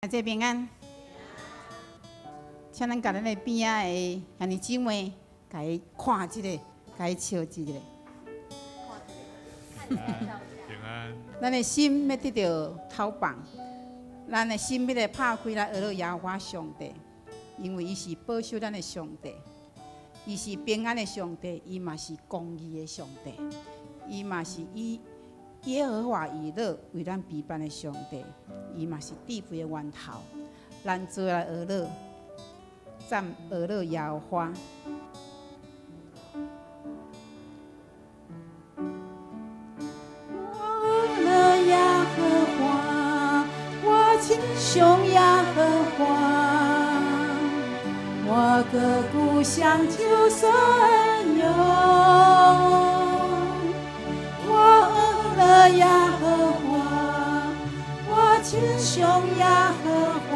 這平安，請咱共咱的邊仔的兄弟姊妹，共伊看一下，共伊笑一下。平安。咱的心欲得著透放，咱的心欲來拍開來阿樂耶和華上帝，因為伊是保守咱的上帝，伊是平安的上帝，伊嘛是公義的上帝，伊嘛是以耶和華以勒為咱備辦的上帝，伊嘛是智慧的源頭。咱做來阿樂，讚阿樂耶和華。我阿樂耶和華，我稱頌耶和華，我的故鄉就算有。我阿樂耶和華，我稱頌耶和華，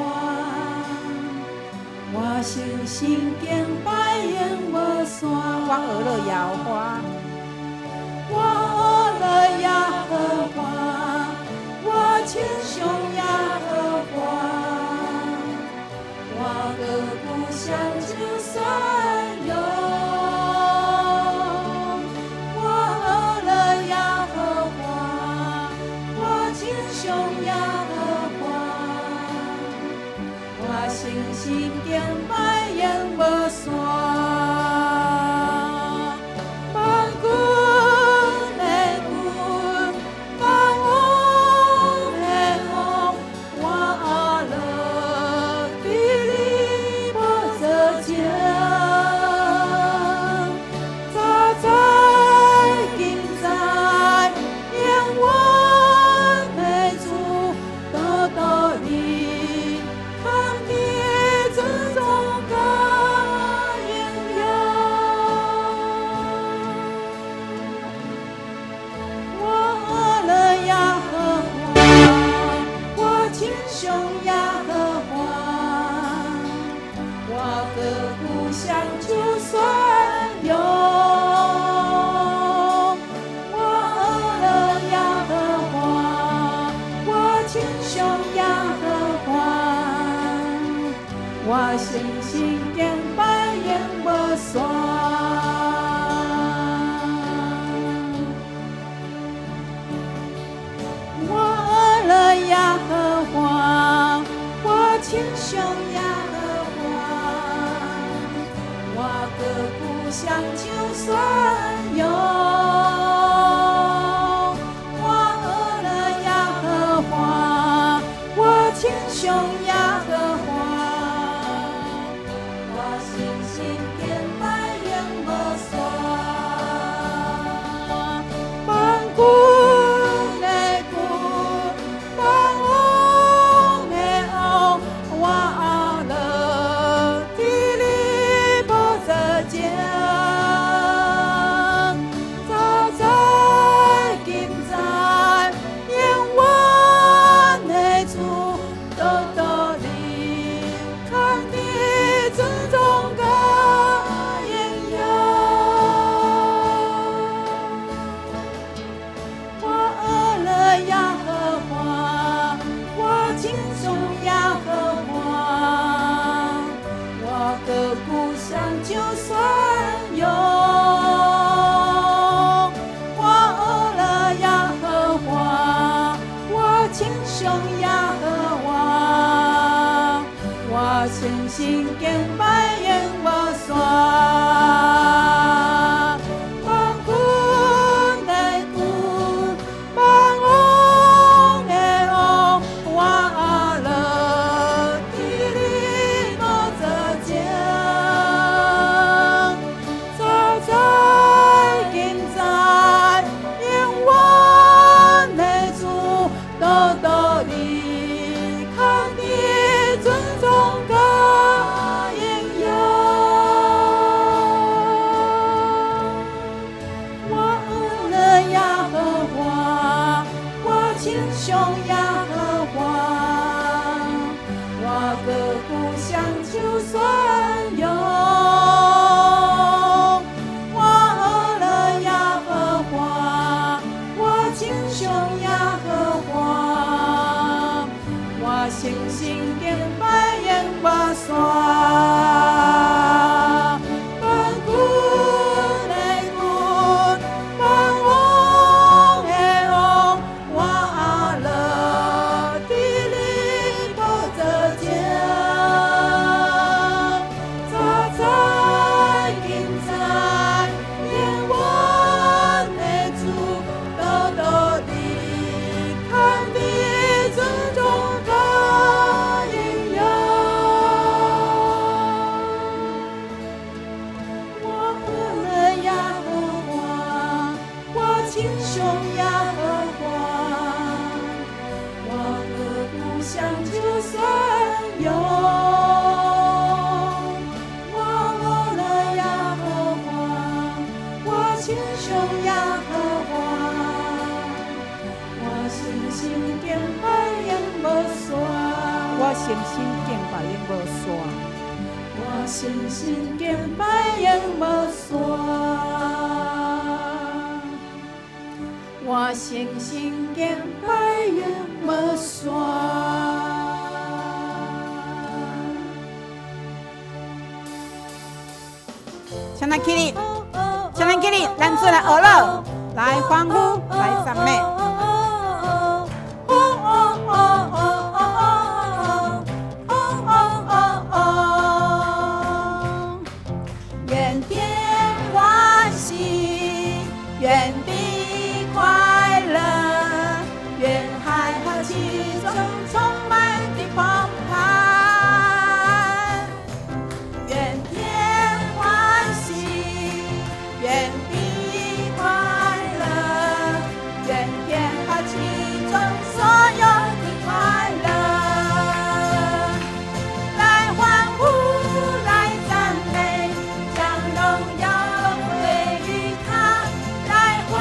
我誠心敬拜永無散。我阿樂耶和華，我阿樂耶和華，我稱頌耶和華，我的故鄉就算有。我阿樂耶和華，我稱頌耶和華，我誠心敬拜永無散。萬軍的軍，萬王的王，我阿樂佇你寶座前，早在今在，永遠的主，獨獨你通得尊崇佮榮耀。我阿樂耶和華，我稱頌耶和華，我的故鄉就算有。我阿樂耶和華，我稱頌耶和華，我誠心敬拜永無散。我阿樂耶和華，我稱頌耶和華，我的故鄉就算有。我阿樂耶和華，我稱頌耶和華，我誠心敬拜永無散。萬軍的軍，萬王的王，我阿樂佇你寶座前，早在今在，永遠的主，獨獨你通得尊崇佮榮耀。我阿樂耶和華，我稱頌耶和華，我的故鄉就算有。我阿樂耶和華，我稱頌耶和華，我誠心敬拜永無散。萬軍的軍，萬王的王，我阿樂佇你寶座前，早在今在，永遠的主，獨獨你通得尊崇佮榮親像耶和華，我閣拄雙手宣揚。我樂樂耶和華，我親像耶和華，我誠心敬拜永無煞。我誠心敬拜永無煞。我誠心敬拜永無煞。我誠心敬拜永無煞。請咱起立，請咱起立，咱做來學樂，來歡呼，來讚美。願天歡喜，願地快樂，願海和其中充滿的澎湃。願天歡喜，願地快樂，願天和其中所有的快樂。來歡呼，來讚美，將榮耀歸於他。來歡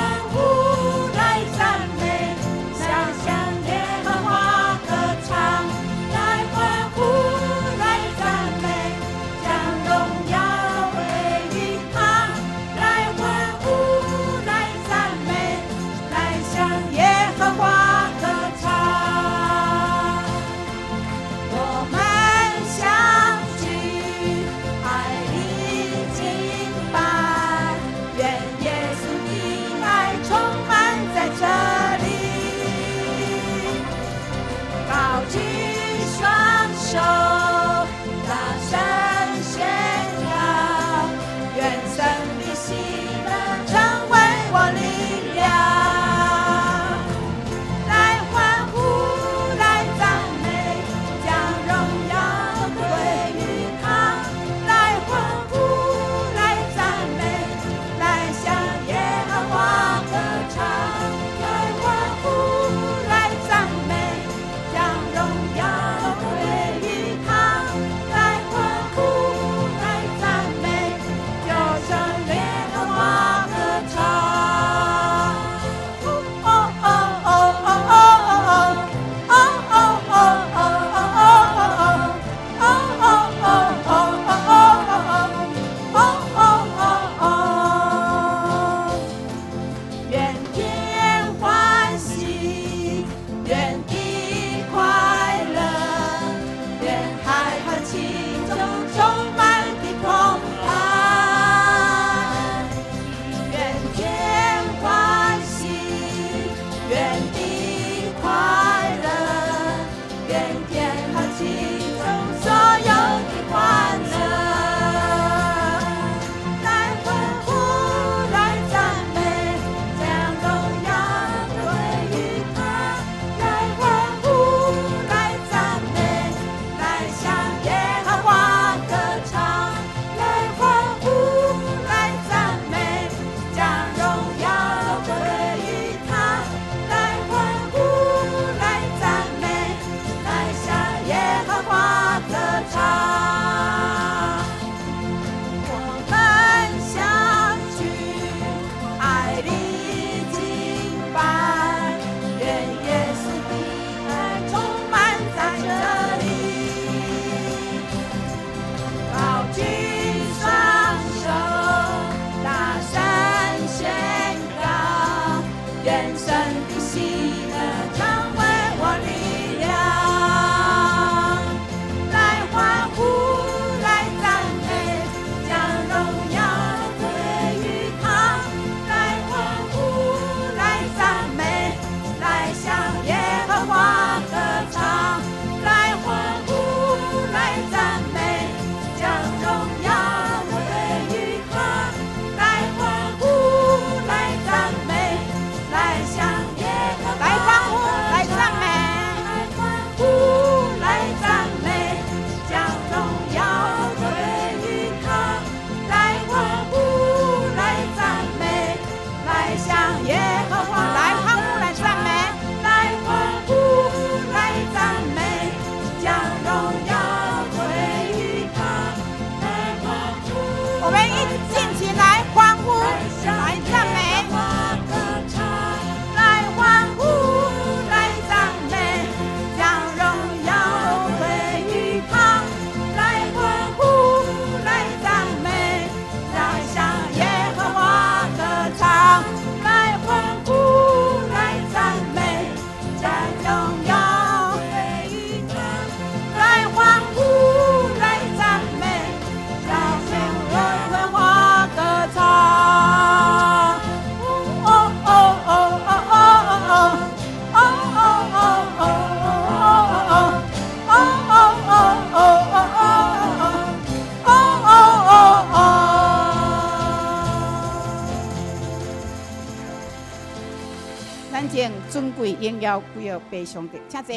咱將尊貴榮耀歸予父上帝，請坐。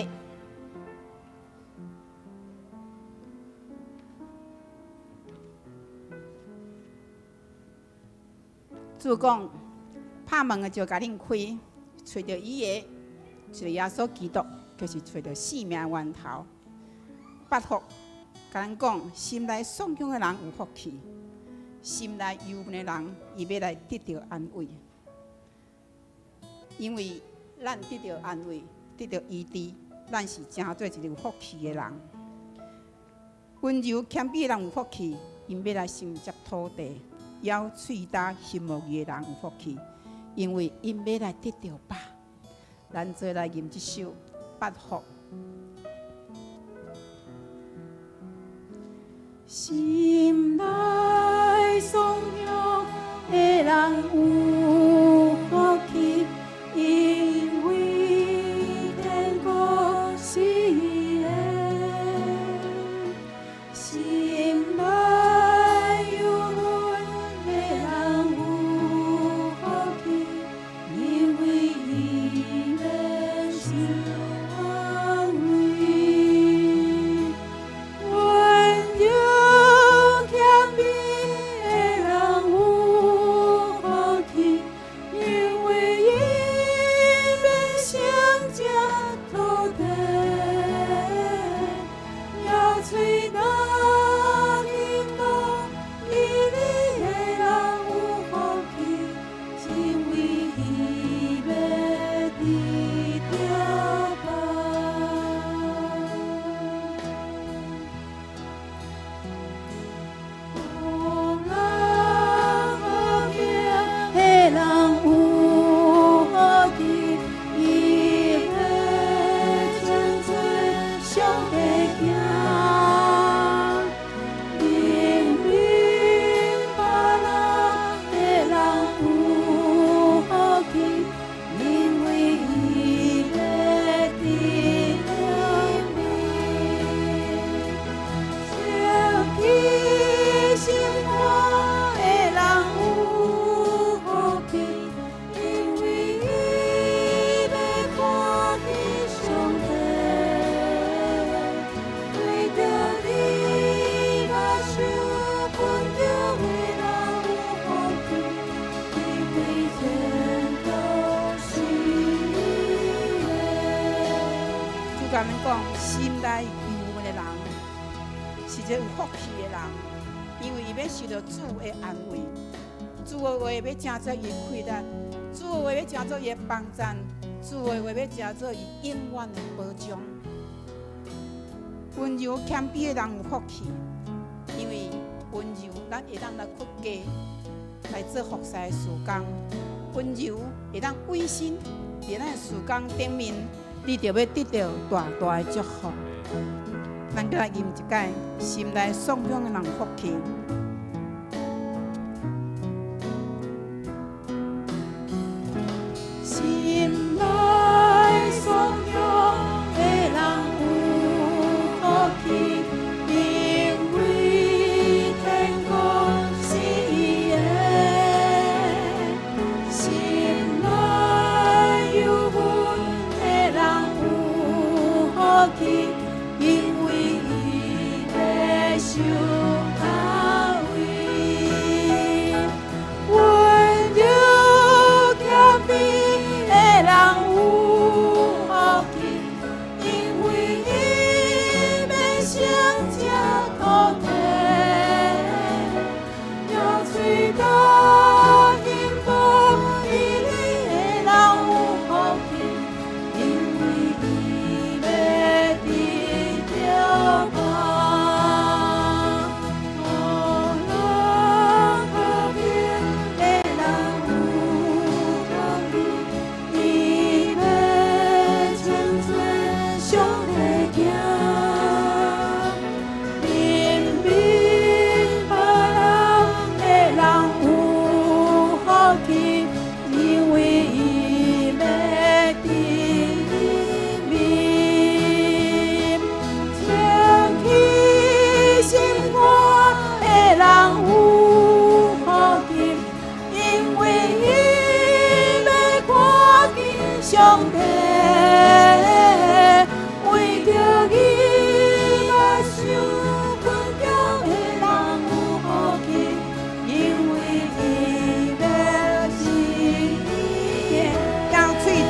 主講，拍門的就共恁開，揣著伊的，揣著耶穌基督，就是揣著生命源頭。八福，共咱講，心內喪胸的人有福氣，心內憂悶的人，伊欲來得著安慰。因為咱得著安慰，得著醫治，咱是成做一個有福氣的人。溫柔謙卑的人有福氣，𪜶欲來承接土地。枵喙焦心無義的人有福氣，因為𪜶欲來得著飽。咱做來吟這首八福。心內喪胸的人有福氣，因為天國是伊的。心內憂悶的人有福氣，因為伊欲受安慰。溫柔謙卑的人有福氣，因為𪜶欲承接土地。枵喙焦渴慕義理的人有福氣，因為伊欲得著飽。予人和平的人有福氣，伊欲稱做上帝囝。憐憫別人的人有福氣，因為伊欲得憐憫。清潔心肝的人有福氣，因為伊欲看見上帝。對著你目睭噴著的人有福氣，因為前途是伊的。主共咱講，心內憂悶的人是一個有福氣的人，因為伊欲受著主的安慰，主的話欲成做伊的氣力，主的話欲成做伊的幫贊，主的話欲成做伊永遠的保障。溫柔謙卑的人有福氣，因為溫柔咱會當來屈家來做服侍的事工，溫柔會當委身佇咱的事工頂面，你就欲得著大大的祝福。咱閣來吟一擺，心內喪胸的人有福氣。心內喪胸的人有福氣，因為天國是伊的。心內憂悶的人有福氣，因為伊欲受安慰。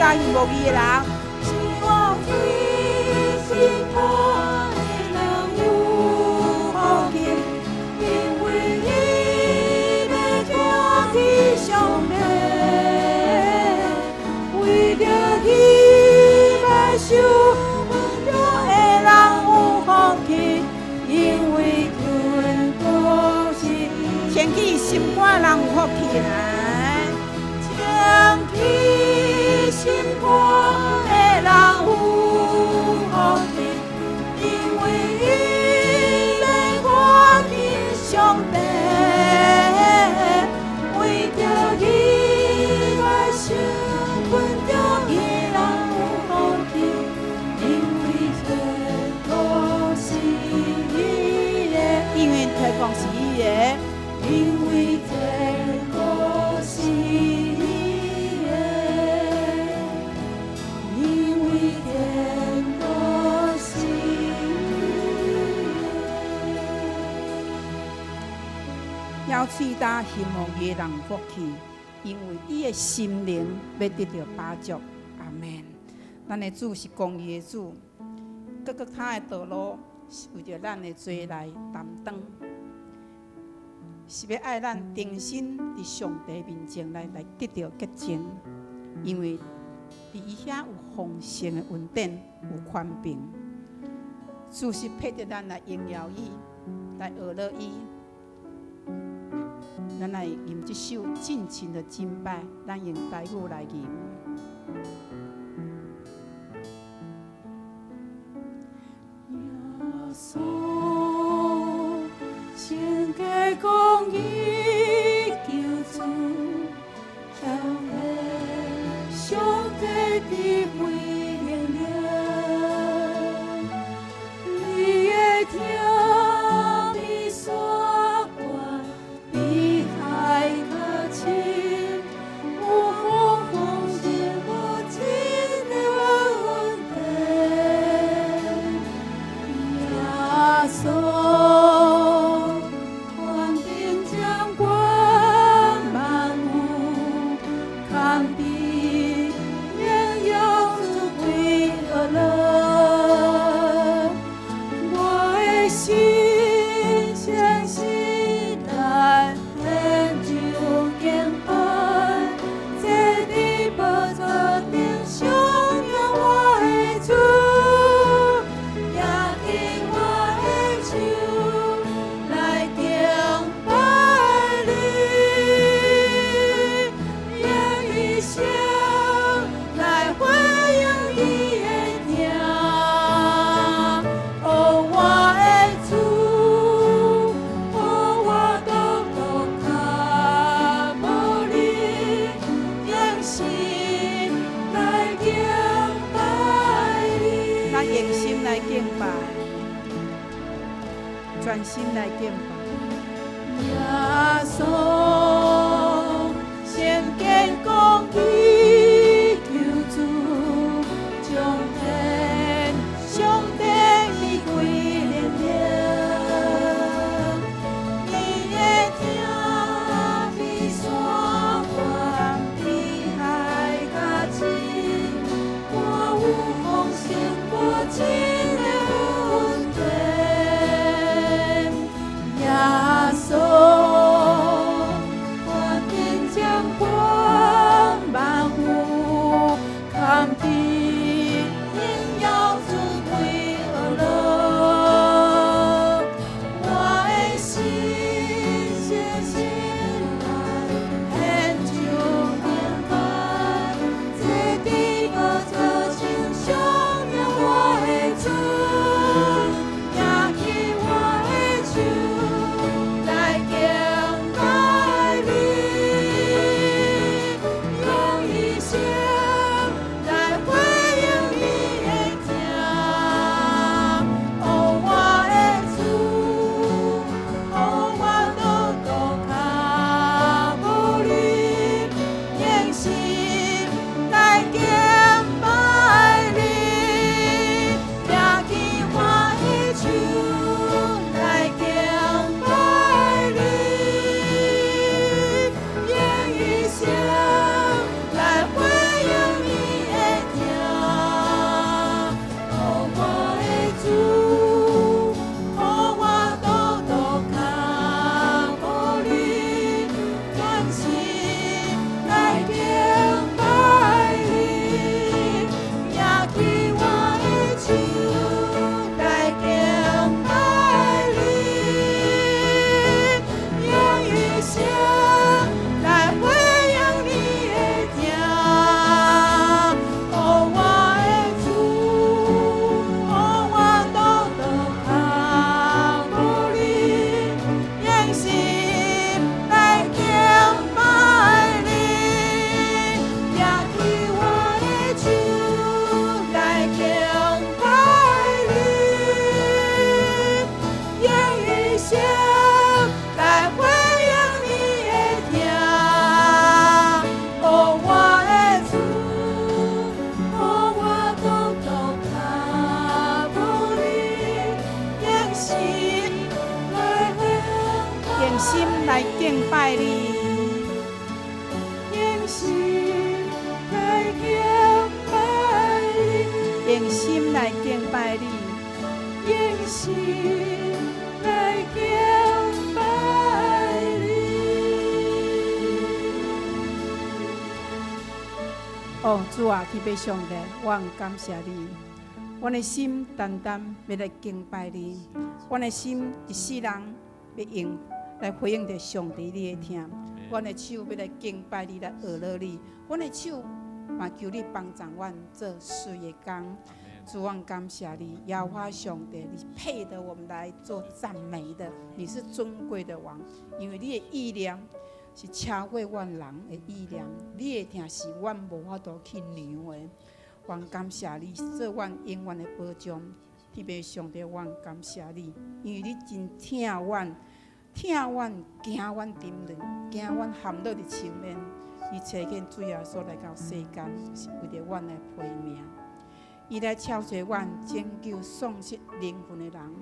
焦興慕義的人。清氣心肝的人有福氣，因為伊欲看見上帝，為著伊來受恩膏的人有福氣，因為天國是清氣心肝的人有福氣來。清氣心肝的人有福氣，因為伊欲看見上帝，為著伊來受困著的人有福氣，因為天國是伊的，因為天國是伊的，因為天國是伊的，因為天國是伊的。枵喙焦興慕義的人有福氣，因為伊的心靈欲得著飽足。阿門。咱的主是公義的主，各各他的道路是為著咱的罪來擔當，是欲愛咱重新佇上帝面前來得著潔淨，因為佇伊遐有豐盛的恩典，有權柄。主是配得咱來榮耀伊，來學樂伊。咱來吟這首盡情的敬拜，咱用台語來吟。耶穌聖潔公義救主，彰顯上帝智慧能力，你的疼比山懸，比海較深，有豐盛無盡的恩典。耶穌，權柄掌管萬有，權柄榮耀尊貴學樂。我的心誠實來獻上敬拜，坐佇寶座頂上仰我的主，舉起我的手來敬拜你，用一生來回應你的疼。哦，我的主，予我獨獨跤無你，用心來敬拜你。咱用心來敬拜，全心來敬拜。耶穌，聖潔公義救主，彰顯上帝智慧能力，你的疼比山懸，比海較深，我有豐盛無盡的恩典。耶穌。哦，主啊，天父上帝，我感謝你。阮的心單單欲來敬拜你，阮的心一世人欲用來回應著上帝你的疼。阮的手欲來敬拜你，來學落你。阮的手嘛求你幫助阮做水的工。主，我感謝你，耶和華上帝，你配得我們來做讚美的，你是尊貴的王，因為你的意念是超過阮人的意念，你的疼是阮無法度去量的。我感謝你，做阮永遠的保障。特別上帝，我感謝你，因為你真疼阮，疼阮，驚阮沉淪，驚阮陷落佇深淵。伊差遣主耶穌來到世間，是為著阮來賠命。伊來超濟阮拯救喪失靈魂的人，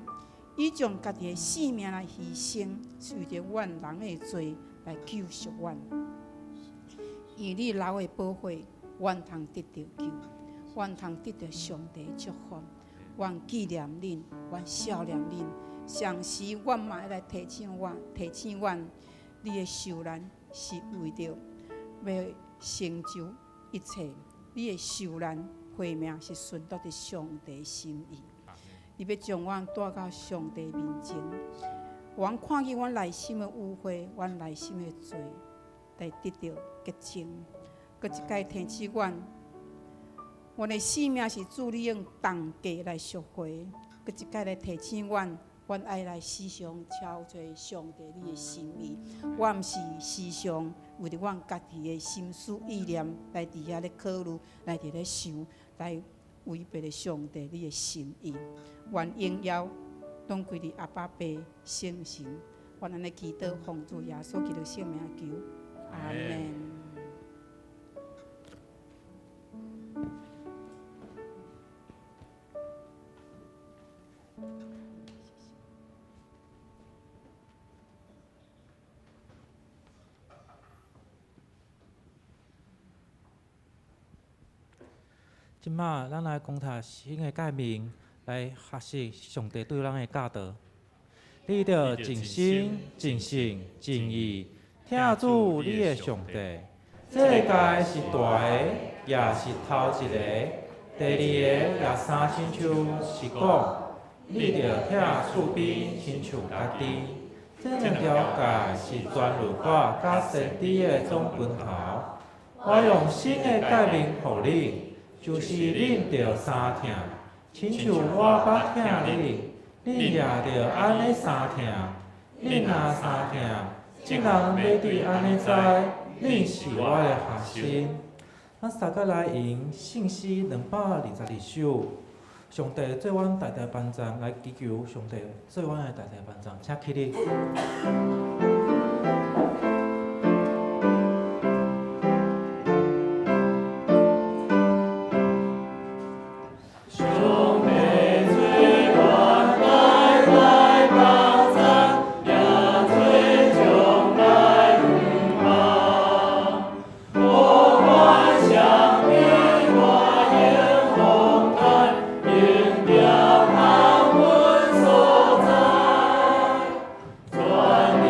伊將家己的性命來犧牲，是為著阮人的罪來救贖阮。因為你流的寶血，阮通得著救，阮通得著上帝的祝福。阮紀念恁，阮思念恁，同時阮嘛會來提醒阮，提醒阮，你的受難是為著欲成就一切，你的受難捨命是順服佇上帝心意。你欲將阮帶到上帝面前，阮看見阮內心的污穢，阮內心的罪，來得著潔淨。閣一擺提醒阮，阮的性命是主你用重價來贖回。閣一擺來提醒阮，阮愛來時常超濟上帝你的心意。我毋是時常為著阮家己的心思意念來佇遐咧考慮，來佇咧想，來違背了上帝你的心意。願榮耀攏歸佇阿爸父聖神。阮按呢祈禱，奉主耶穌基督聖名求，阿們。這馬，咱來講讀新的誡命，來學習上帝對咱的教導。你著盡心、盡性、盡意，疼主你的上帝。這个誡是大的，也是頭一個。第二個也相親像是講，你著疼厝邊親像家己。這兩條誡是全律法佮先知的總根頭。我用新的誡命予恁，就是恁著相疼，親像我捌疼恁，恁也著按呢相疼。恁若相疼，眾人欲佇按呢知，恁是我的學生。咱三個來吟聖詩222首，上帝做阮大大幫贊，來祈求上帝做阮的大大幫贊，請起立。上帝做阮大大幫贊，也做將來有望。不管啥物外迎風浪，迎著安穩所在，全能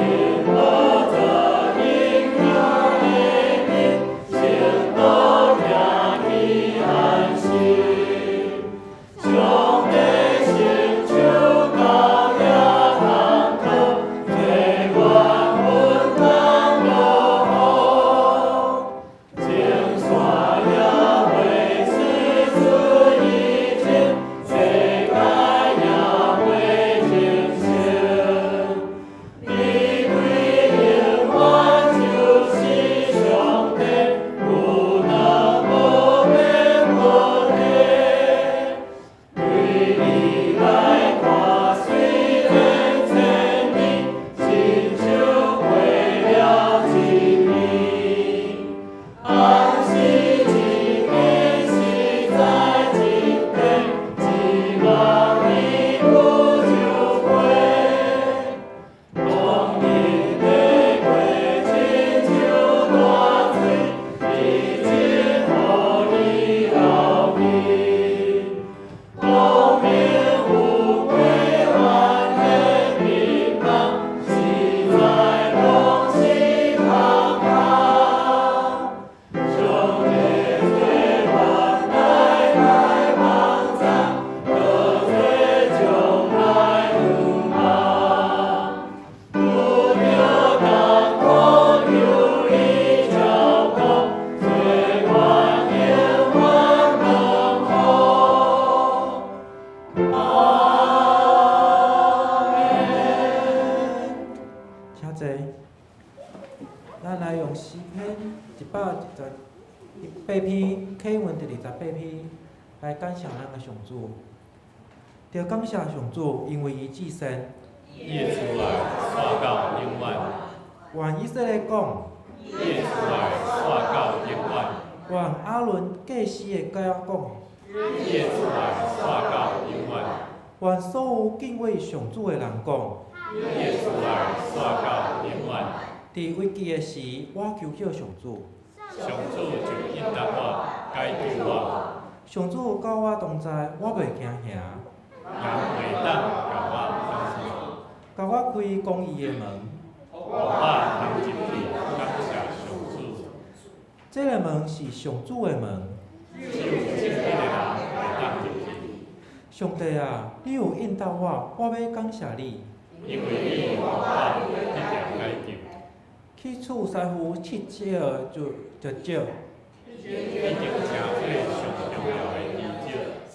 詩篇128篇，啟文第28篇，來感謝咱的上主。著感謝上主，因為伊至善。伊的慈愛紲到永遠。願以色列講。伊的慈愛紲到永遠。願亞倫祭司的家講。伊的慈愛紲到永遠。願所有敬畏上主的人講。伊的慈愛紲到永遠。佇危急的時，我求叫上主。上主就應答我，解救我。上主佮我同在，我袂驚嚇。人袂當共我創啥。共我開公義的門。予我通入去，感謝上主。這个門是上主的門。只有正直的人會當入去。上帝啊，你有應答我，我欲感謝你。因為你予我得著解救。去取師傅乞少的就就少。一定成做上重要的基石。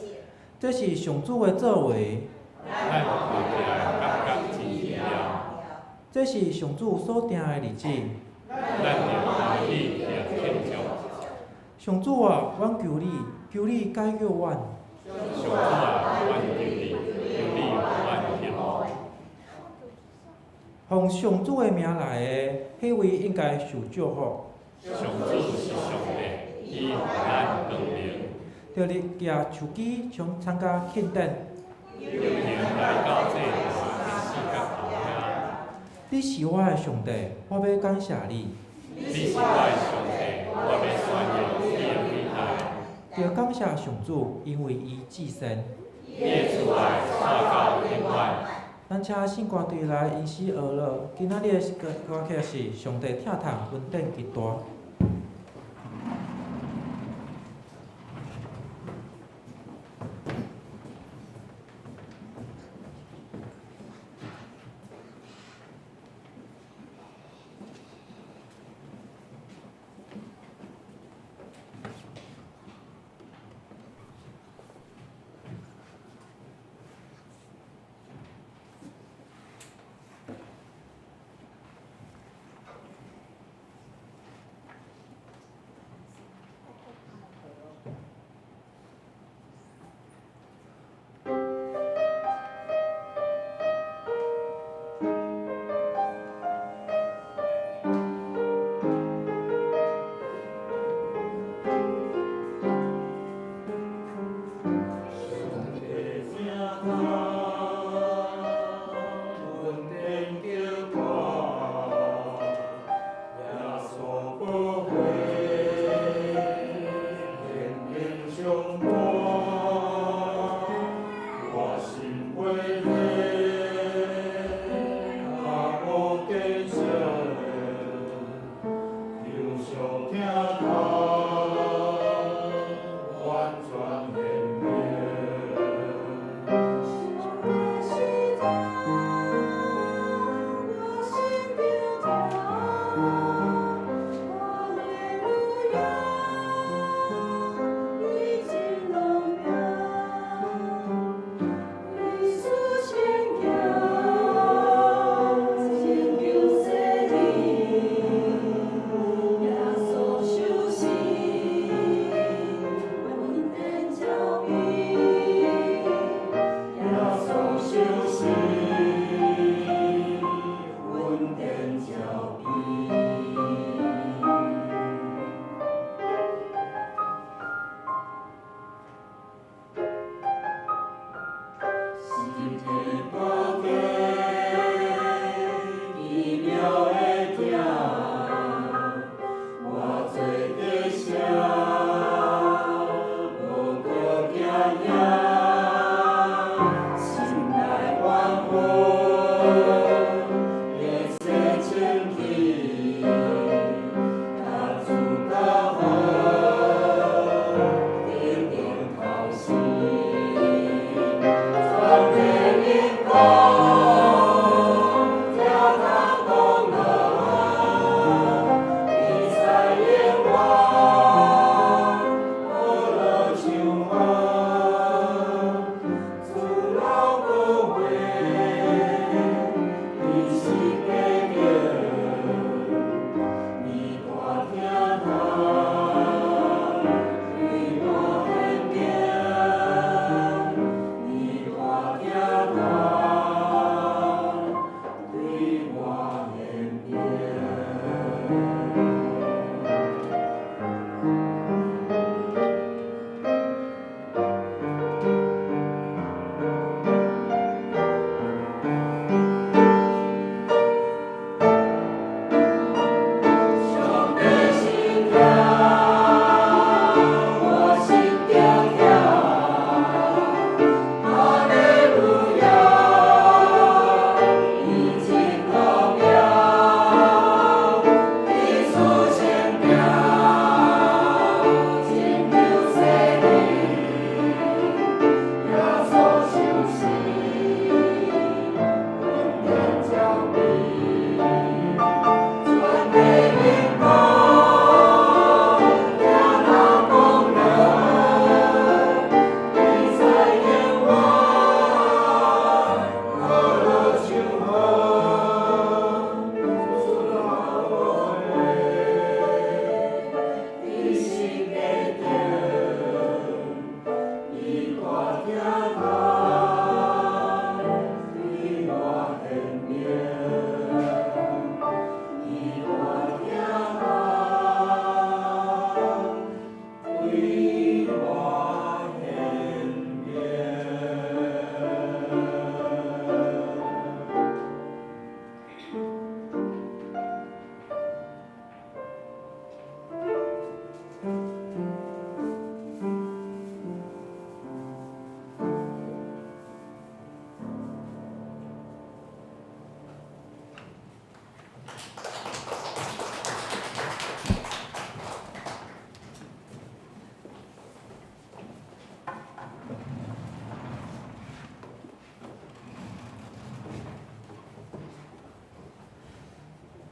這是上主的作為。咱看起來感覺真奇妙。這是上主所定的日子。咱著歡喜並慶祝。上主啊，阮求你，求你解救阮。上主啊，阮求你，求你予阮幸福。奉上主的名來的，彼位應該受祝福。上主是上帝，伊予咱光明。著日舉手機參參加慶典。遊行來到祭壇的四角頭遐。你是我的上帝，我欲感謝你。你是我的上帝，我欲宣揚你的偉大。著感謝上主，因為伊至善。伊的慈愛紲到永遠。咱請聖歌隊來吟詩學樂。今仔日的歌歌曲是《上帝疼痛恩典極大》。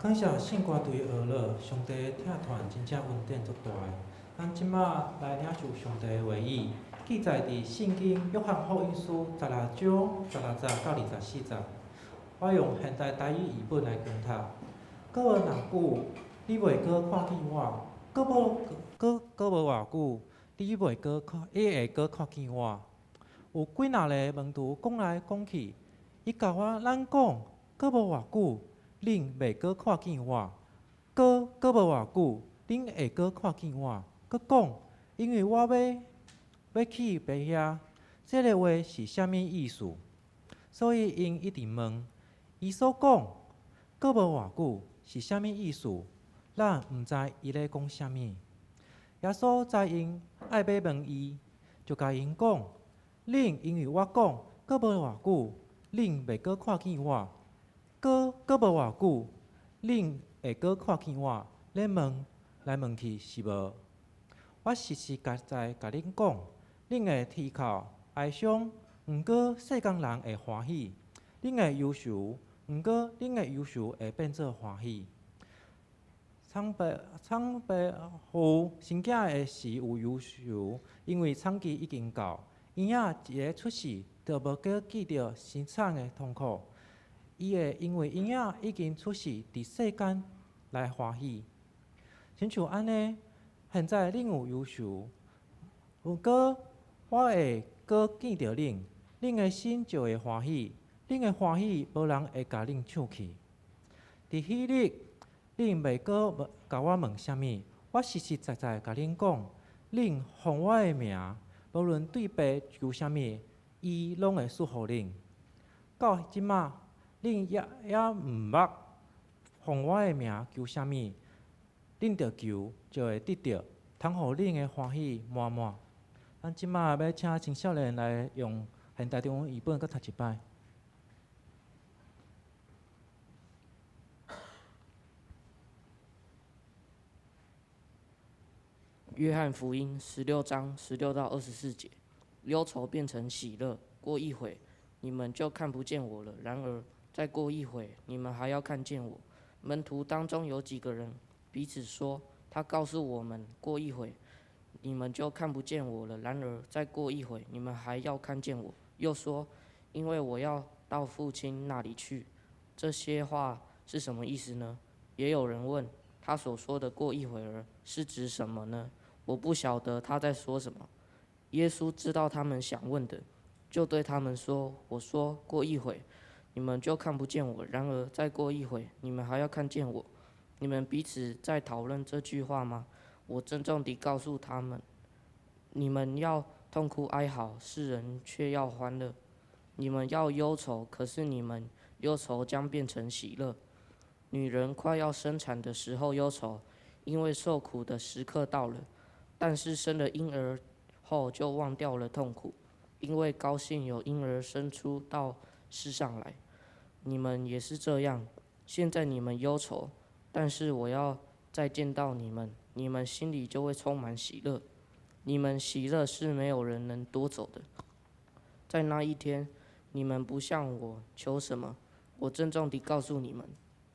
感謝聖歌隊學樂，上帝的疼痛真正恩典足大的。咱這馬來領受上帝的話語，記載佇聖經約翰福音書16章16節到24節。我用現代台語譯本來講讀。閣無偌久，你袂閣看見我；閣無閣閣無偌久，你袂閣看，你會閣看見我。有幾若个門徒講來講去，伊共我咱講，閣無偌久，恁袂閣看見我；閣閣無偌久，恁會閣看見我。閣講，因為我欲欲去爸遐，這个話是啥物意思？所以𪜶一直問，伊所講閣無偌久是啥物意思？咱毋知伊咧講啥物。耶穌知𪜶愛欲問伊，就共𪜶講：恁因為我講閣無偌久，恁袂閣看見我；閣閣無偌久，恁會閣看見我。咧問來問去是無？我實實在在共恁講，恁會啼哭哀傷，毋過世間人會歡喜；恁會憂愁，毋過恁的憂愁會變做歡喜。產爸產爸婦生囝的時有憂愁，因為產期已經到。嬰仔一个出世，就無閣記著生產的痛苦。伊會因為嬰仔已經出世，佇世間來歡喜。親像按呢，現在恁有憂愁，毋過我會閣見著恁，恁的心就會歡喜，恁的歡喜無人會共恁搶去。佇彼日，恁袂閣問共我問啥物，我實實在在共恁講，恁奉我的名，無論對爸求啥物，伊攏會賜予恁。到這馬，恁猶猶毋捌奉我的名求啥物，恁著求，就會得著，通予恁的歡喜滿滿。咱這馬欲請青少年來用現代中文譯本閣讀一擺。約翰福音16章16到24節，憂愁變成喜樂。過一會，你們就看不見我了；然而再過一會，你們還要看見我。門徒當中有幾個人彼此說：他告訴我們，過一會你們就看不見我了；然而再過一會，你們還要看見我。又說：因為我要到父親那裡去。這些話是什麼意思呢？也有人問他所說的過一會兒是指什麼呢？我不曉得他在說什麼。耶穌知道他們想問的，就對他們說：我說過一會，你們就看不見我；然而再過一會，你們還要看見我。你們彼此在討論這句話嗎？我鄭重地告訴他們：你們要痛哭哀嚎，世人卻要歡樂；你們要憂愁，可是你們憂愁將變成喜樂。女人快要生產的時候憂愁，因為受苦的時刻到了；但是生了嬰兒後就忘掉了痛苦，因為高興有嬰兒生出到世上來。你們也是這樣。現在你們憂愁，但是我要再見到你們，你們心裡就會充滿喜樂。你們喜樂是沒有人能奪走的。在那一天，你們不向我求什麼，我鄭重地告訴你們：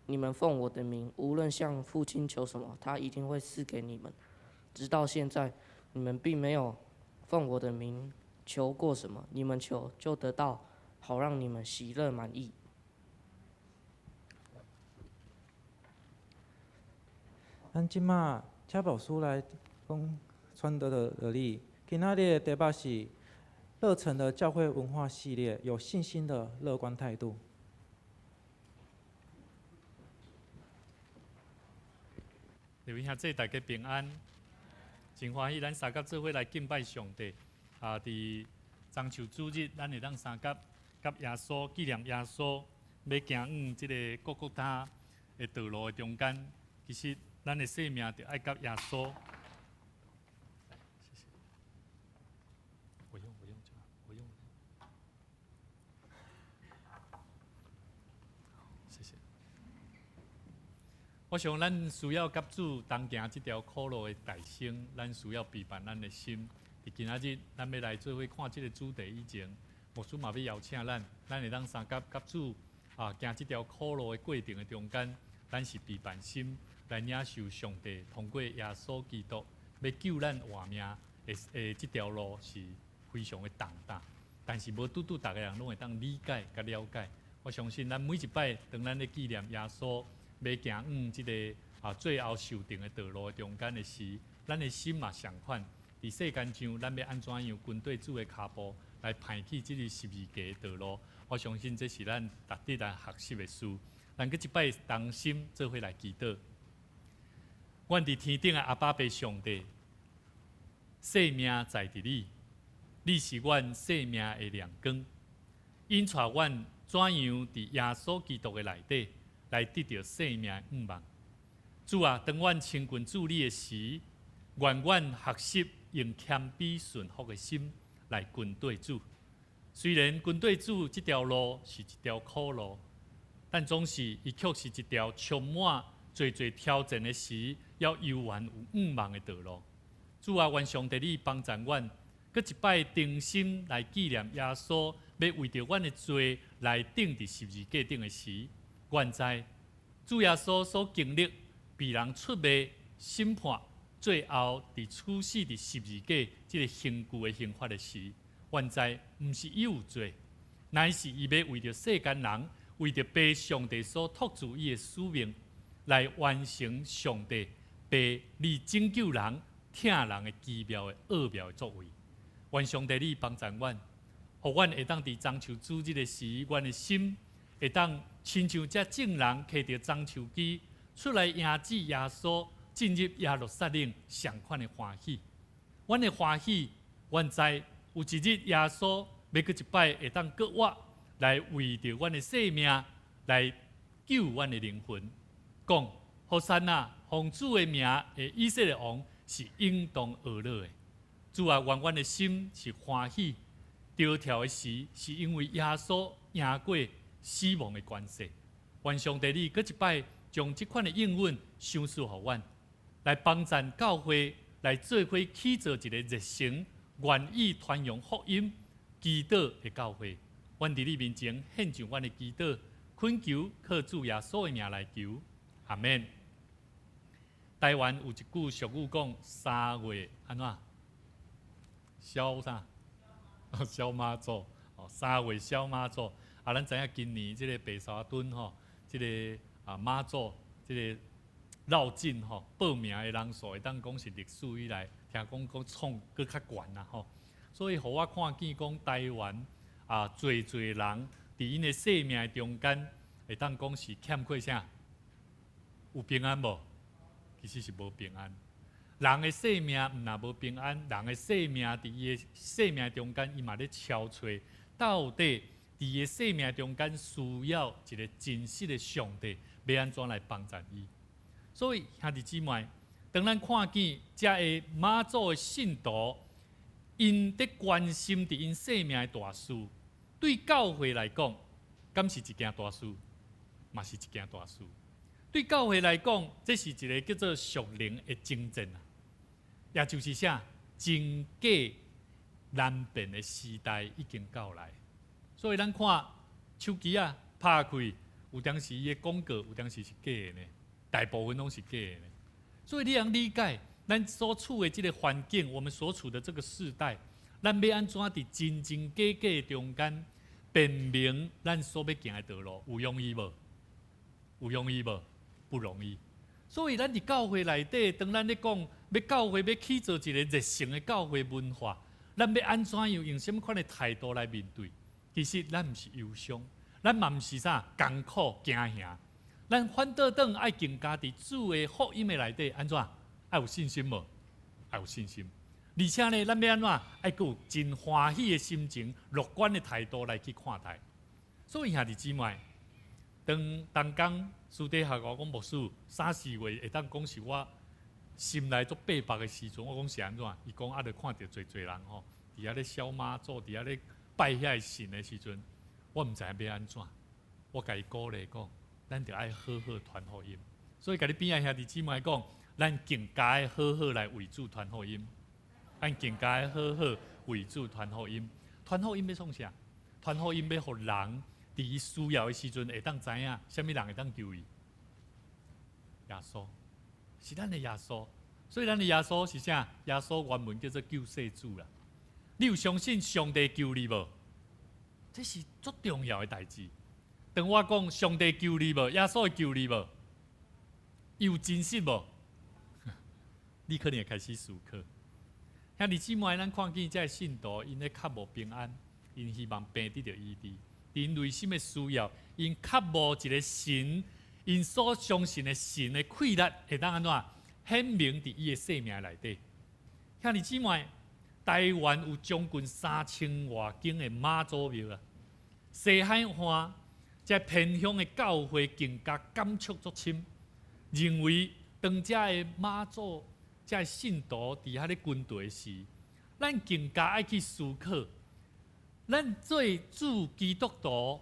你們奉我的名，無論向父親求什麼，他一定會賜給你們。直到現在，你們並沒有奉我的名求過什麼，你們求就得到，好讓你們喜樂滿意。咱這馬請牧師來講傳道的道理。今仔日的題目是樂城的教會文化系列，有信心的樂觀態度。各位兄弟大家平安，真歡喜咱三甲做伙來敬拜上帝。啊，佇中秋主日，咱會當三甲佮耶穌紀念耶穌，欲行往這个各各他的道路的中間，其實咱的生命就愛佮耶穌。謝謝。我用我用就好，我用。謝謝。我想咱需要佮主同行這條苦路的大生，咱需要備辦咱的心。佇今仔日，咱欲來做伙看這个主題以前，牧師嘛欲邀請咱，咱會當相佮佮主啊行這條苦路的過程的中間，咱是避難心來領受上帝通過耶穌基督欲救咱活命的的這條路是非常的重擔，但是無拄拄逐个人攏會當理解佮了解。我相信咱每一擺當咱咧紀念耶穌欲行往這個最後受定的道路的中間的時，咱的心嘛相款。佇世間上，咱欲按怎樣跟綴主的跤步來攀去這個十字架的道路？我相信這是咱值得來學習的事。咱閣一擺同心做伙來祈禱。阮佇天頂的阿爸父上帝，生命在佇你，你是阮生命的亮光，引帶阮怎樣佇耶穌基督的內底來得著生命的向望。主啊，當阮親近主你的時，願阮學習用謙卑順服的心來跟綴主。雖然跟綴主這條路是一條苦路，但總是伊卻是一條充滿濟濟挑戰的時，猶猶原有向望的道路。主啊，願上帝你幫助阮，閣一擺重新來紀念耶穌，欲為著阮的罪來釘佇十字架頂的時，願知主耶穌所經歷被人出賣、審判，最後佇處死佇十字架這个刑具的刑罰的時，願知毋是伊有罪，乃是伊欲為著世間人，為著父上帝所託付伊的使命，來完成上帝父你拯救人、疼人的奇妙的奧妙的作為。願上帝你幫助阮，予阮會當佇中秋主日的時，阮的心會當親像這眾人提著棕樹枝出來迎接耶穌進入耶路撒冷相款的歡喜。阮的歡喜，阮知有一日耶穌欲閣一擺會當閣活來為著阮的性命來救阮的靈魂。講，和散那，奉主的名的以色列王是應當呵咾的。主啊，願阮的心是歡喜、跳跳的時，是因為耶穌贏過死亡的權勢。願上帝你閣一擺將這款的應允賞賜予阮，來幫贊教會來做伙起造一个熱誠、願意傳揚福音、祈禱的教會。阮佇你面前獻上阮的祈禱，懇求靠主耶穌的名來求，阿們。台灣有一句俗語講：三月按怎？痟啥？痟媽祖哦，三月痟媽祖。啊，咱知影今年這个白沙屯吼，這个媽祖這个繞境吼，報名的人數會當講是歷史以來聽講閣創閣較懸啦吼。所以，予我看見講台灣濟濟人佇𪜶的生命中間，會當講是欠缺啥？有平安無？其實是無平安。人的生命毋但無平安，人的生命佇伊的生命中間，伊嘛咧敲揣，到底佇伊的生命中間需要一个真實的上帝，欲按怎來幫助伊？所以兄弟姊妹，當咱看見遮个媽祖的信徒，𪜶佇關心佇𪜶生命的大事，對教會來講，敢是一件大事？嘛是一件大事。對教會來講，這是一个叫做屬靈的征戰啊，也就是啥，真假難辨的時代已經到來。所以咱看手機仔拍開，有當時伊的廣告，有當時是假的呢，大部分攏是假的呢。所以你通理解，咱所處的這个環境，我們所處的這個世代，咱欲按怎佇真真假假的中間辨明咱所欲行的道路，有容易無？有容易無？不容易。所以咱佇教會內底，當咱咧講欲教會欲起造一个熱誠的教會文化，咱欲按怎樣用啥物款的態度來面對？其實咱毋是憂傷，咱嘛毋是啥艱苦驚嚇，咱反倒轉愛更加佇主的福音的內底，按怎？愛有信心無？愛有信心。而且呢，咱欲按怎？愛閣有真歡喜的心情、樂觀的態度來去看待。所以兄弟姊妹，當當工私底下我講牧師，三四月會當講是我心內足逼迫的時陣，我講是按怎？伊講啊，著看著濟濟人吼，佇遐咧痟媽祖，佇遐咧拜遐个神的時陣，我毋知影欲按怎。我共伊鼓勵講，咱著愛好好傳福音。所以，共你邊仔兄弟姊妹講，咱更加愛好好來為主傳福音。咱更加愛好好為主傳福音。傳福音欲創啥？傳福音欲予人佇伊需要的時陣會當知影，啥物人會當救伊。耶穌，是咱的耶穌。所以咱的耶穌是啥？耶穌原文叫做救世主啦。你有相信上帝救你無？這是足重要的代誌。當我講上帝救你無，耶穌會救你無？有真實無？你可能會開始思考。兄弟姊妹，咱看見這个信徒，𪜶咧渴慕平安，𪜶希望病得著醫治，𪜶內心的需要，𪜶渴慕一个神，𪜶所相信的神的氣力會當按怎顯明佇伊的生命內底。兄弟姊妹，台灣有將近3000外間的媽祖廟啊，西海岸這偏鄉的教會更加感觸足深，認為當這个媽祖、這个信徒佇遐咧巡迴時，咱更加愛去思考，咱做主基督徒、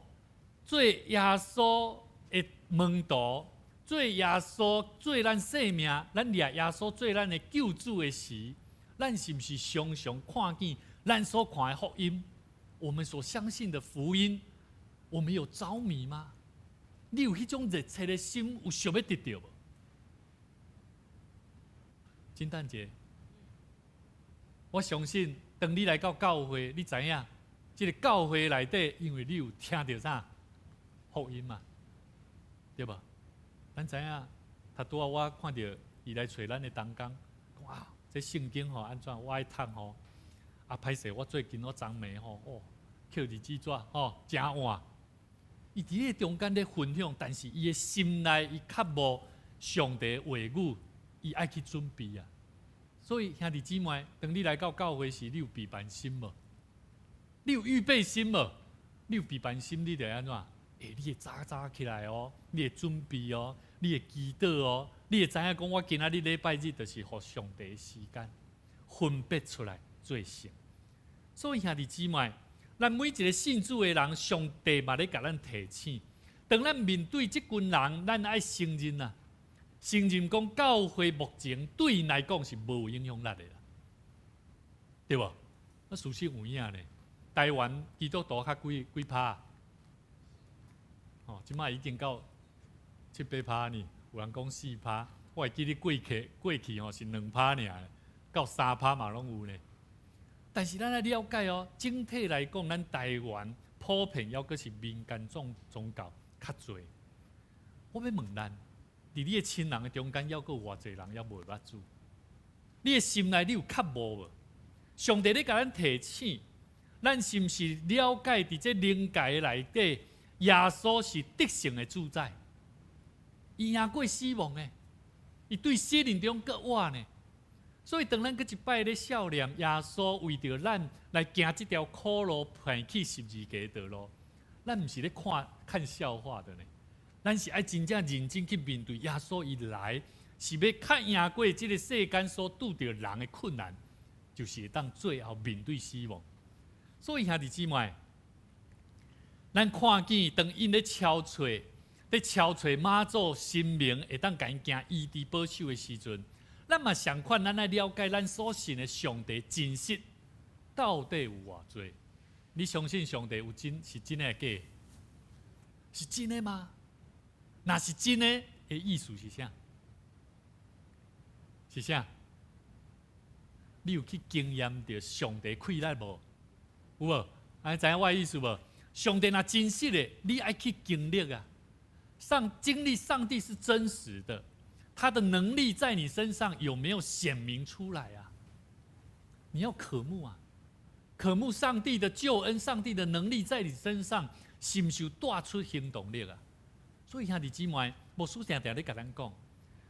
做耶穌的門徒、做耶穌做咱生命，咱掠耶穌做咱的救主的時，咱是毋是常常看見咱所看的福音？我們所相信的福音，我們有著迷嗎？你有彼種熱切的心，有想欲得著無？聖誕節，我相信，當你來到教會，你知影，這个教會內底，因為你有聽著啥福音嘛，對無？咱知影，頭拄仔我看著伊來揣咱的同工，講啊，這聖經吼按怎我愛讀吼，啊歹勢，我最近我昨暝吼，哦，抾日子紙吼，誠晚。伊佇咧中間咧分享，但是伊的心內伊較無上帝話語，伊愛去準備啊。所以兄弟姊妹，當你來到教會時，你有備辦心無？你有預備心無？你有備辦心，你就會按怎？欸，你會早早起來哦，你會準備哦，你會祈禱哦，你會知影講，我今仔日禮拜日就是予上帝的時間，分別出來做聖。所以兄弟姊妹，咱每一个信主的人，上帝嘛咧共咱提醒。當咱面對這群人，咱愛承認啊，承認講教會目前對𪜶來講是無影響力的啦，對無？啊，事實有影咧，台灣基督徒較幾幾趴？哦，這擺已經到七八趴呢，有人講4趴，我會記得過去吼是2趴爾，到3趴嘛攏有呢。但是咱愛了解哦，整體來講，咱台灣普遍猶閣是民間宗教較濟。我欲問咱，佇你的親人的中間，猶閣有偌濟人猶未捌主？你的心內你有渴慕無？上帝咧共咱提醒，咱是毋是了解佇這靈界內底，耶穌是得勝的主宰？伊贏過死亡的，伊對死人中閣活呢。所以當咱閣一擺咧數念耶穌為著咱來行這條苦路，背起十字架的道路，咱毋是咧看看笑話的呢。咱是愛真正認真去面對耶穌伊來，是欲較贏過這个世間所拄著人的困難，就是會當最後面對死亡。所以兄弟姊妹，咱看見當𪜶咧敲揣，咧敲揣媽祖神明會當共𪜶行醫治保守的時陣，咱嘛相款，咱愛了解咱所信的上帝真實到底有偌濟？你相信上帝有真是真的假？是真的嗎？若是真的，的意思是啥？是啥？你有去經驗著上帝氣力無？有無？按呢知影我的意思無？上帝若真實的，你愛去經歷啊！經歷上帝是真實的，他的能力在你身上有沒有顯明出來啊？你要渴慕啊，渴慕上帝的救恩，上帝的能力在你身上，是毋是有帶出行動力啊？所以兄弟姊妹，牧師定定咧共咱講，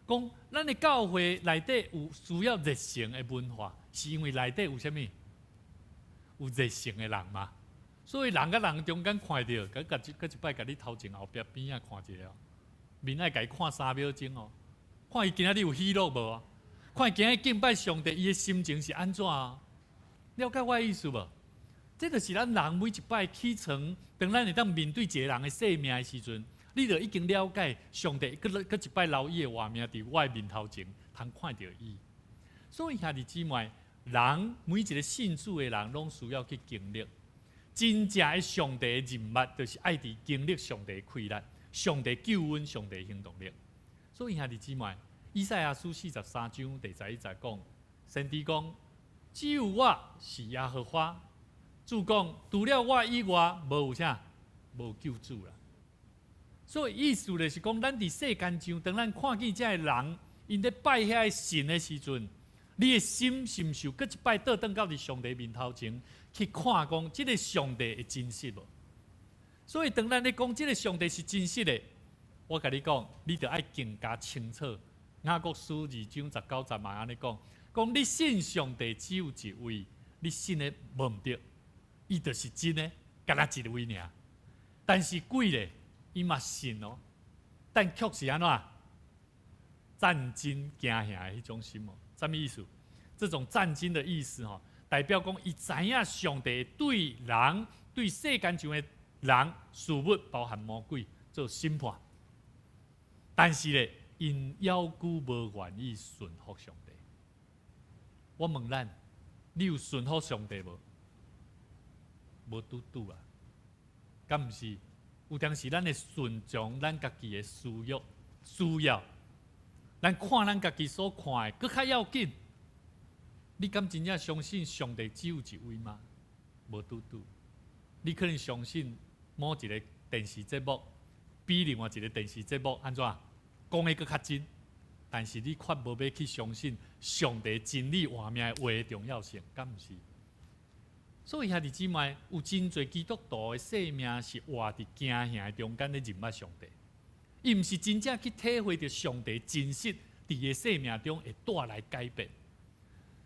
講咱的教會內底有需要熱誠的文化，是因為內底有啥物？有熱誠的人嘛。所以人佮人中間看著，閣閣閣一擺共你頭前後壁邊仔看一下哦，面愛共伊看3秒鐘哦，看伊今仔日有喜樂無？看伊今日敬拜上帝，伊的心情是按怎啊？了解我的意思無？這就是咱人每一擺起床，當咱會當面對一个人的生命的時陣，你就已經了解上帝閣閣一擺留伊的活命佇我的面頭前，通看著伊。所以兄弟姊妹，人每一个信主的人，攏需要去經歷真正的上帝的人物，就是愛佇經歷上帝的氣力、上帝救恩、上帝行動力。所以兄弟姊妹，以賽亞書43章第11節講，先知講，只有我是耶和華，主講，除了我以外，無有啥，無救主啦。所以意思就是講，咱佇世間上，當咱看見這个人，𪜶咧拜遐个神的時陣，你的心是毋是有閣一擺倒轉到佇上帝面頭前去看講，這个上帝的真實無？所以當咱咧講這个上帝是真實的，我共你講，你著愛更加清楚。雅各書2章19節嘛按呢講，講你信上帝只有一位，你信的無毋對，伊就是真的，干焦一位爾。但是鬼咧，伊嘛信哦，但卻是按怎戰驚驚嚇的彼種心哦。啥物意思？這種戰驚的意思吼，代表講伊知影上帝對人、對世間上的人事物，包含魔鬼做審判。但是咧，𪜶猶閣無願意順服上帝。我問咱，你有順服上帝無？無拄拄啊，敢毋是？有當時咱會順從咱家己的私欲、需要，咱看咱家己所看的，閣較要緊。你敢真正相信上帝只有一位嗎？無拄拄。你可能相信某一个電視節目，比另外一个電視節目按怎講的閣較真，但是你卻無欲去相信上帝真理活命的話的重要性，敢毋是？所以兄弟姊妹，有真濟基督徒的生命是活佇驚嚇的中間咧認捌上帝，伊毋是真正去體會著上帝真實佇伊的生命中會帶來改變。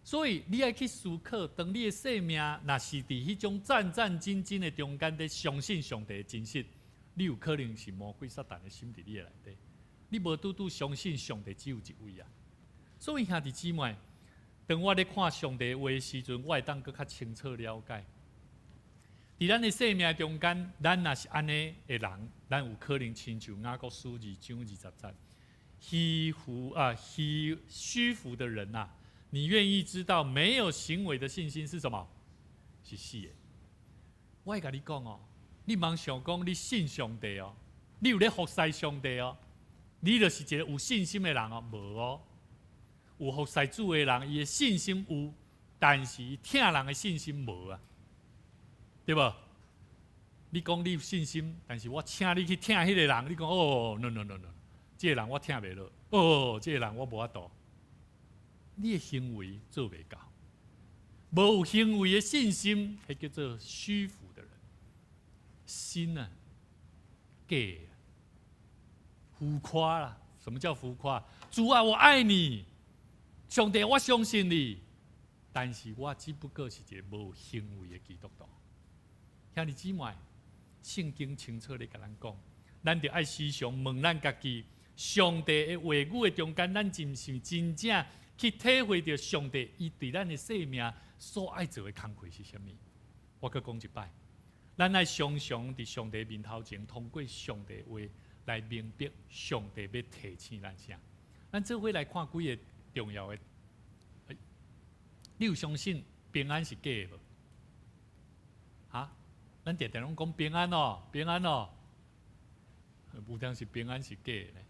所以你愛去思考，當你的生命若是佇彼種戰戰兢兢的中間咧相信上帝的真實，你有可能是魔鬼撒旦的心佇你的內底，你無拄拄相信上帝只有一位啊。所以兄弟姊妹，當我咧看上帝話的時陣，我會當閣較清楚了解。佇咱的生命中間，咱若是按呢的人，咱有可能親像雅各書2章20節，虛浮啊，虛浮的人啊，你願意知道沒有行為的信心是什麼？是死的。我會共你講哦，你毋通想講你信上帝哦，你有咧服侍上帝哦，你就是一個有信心的人哦，無哦。有服侍主的人，伊的信心有，但是伊疼人的信心無啊，對無？你講你有信心，但是我請你去疼彼个人，你講哦，no no no no，這个人我疼袂落，哦，這个人我無法度。你的行為做袂到，無有行為的信心，彼叫做虛浮的人，心啊，假，浮誇啦。什麼叫浮誇？主啊，我愛你。上帝，我相信你，但是我只不過是一个無行為的基督徒。兄弟姊妹，聖經清楚咧共咱講，咱著愛時常問咱家己：上帝的話語的中間，咱是毋是真正去體會著上帝伊對咱的生命所愛做的工課是啥物？我閣講一擺，咱愛常常佇上帝面頭前，通過上帝話來明白上帝欲提醒咱啥。咱做伙來看幾个重要的，你有相信平安是假的無？哈？咱定定攏講平安哦，平安哦，有當時平安是假的呢。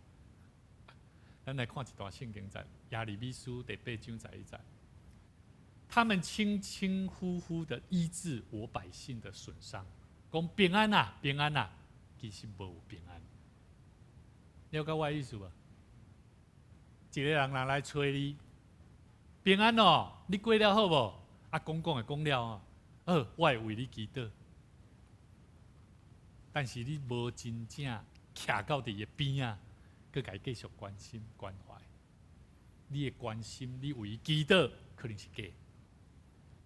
咱來看一段聖經節，耶利米書第8章11節，他們輕輕忽忽的醫治我百姓的損傷，講平安啊，平安啊，其實無平安。了解我的意思無？一個人若來揣你，平安哦，你過了好無？啊，講講會講了哦，好，我會為你祈禱。但是你無真正徛到佇伊邊仔，閣共伊繼續關心關懷。你的關心，你為伊祈禱，可能是假。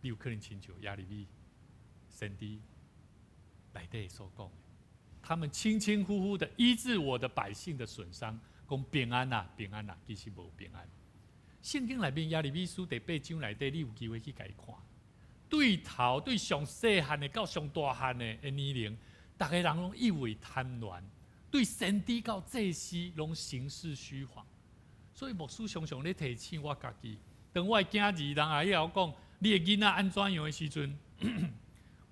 你有可能親像耶利米先知內底所講的，他們輕輕忽忽的醫治我的百姓的損傷，講平安啊，平安啊，其實無平安。聖經內面耶利米書第八章內底，你有機會去共伊看。對頭對上細漢的到上大漢的年齡，逐个人攏一味貪戀，對先知到祭司攏行事虛謊。所以牧師常常咧提醒我家己，當我的囝兒人來遐講你的囡仔按怎樣的時陣，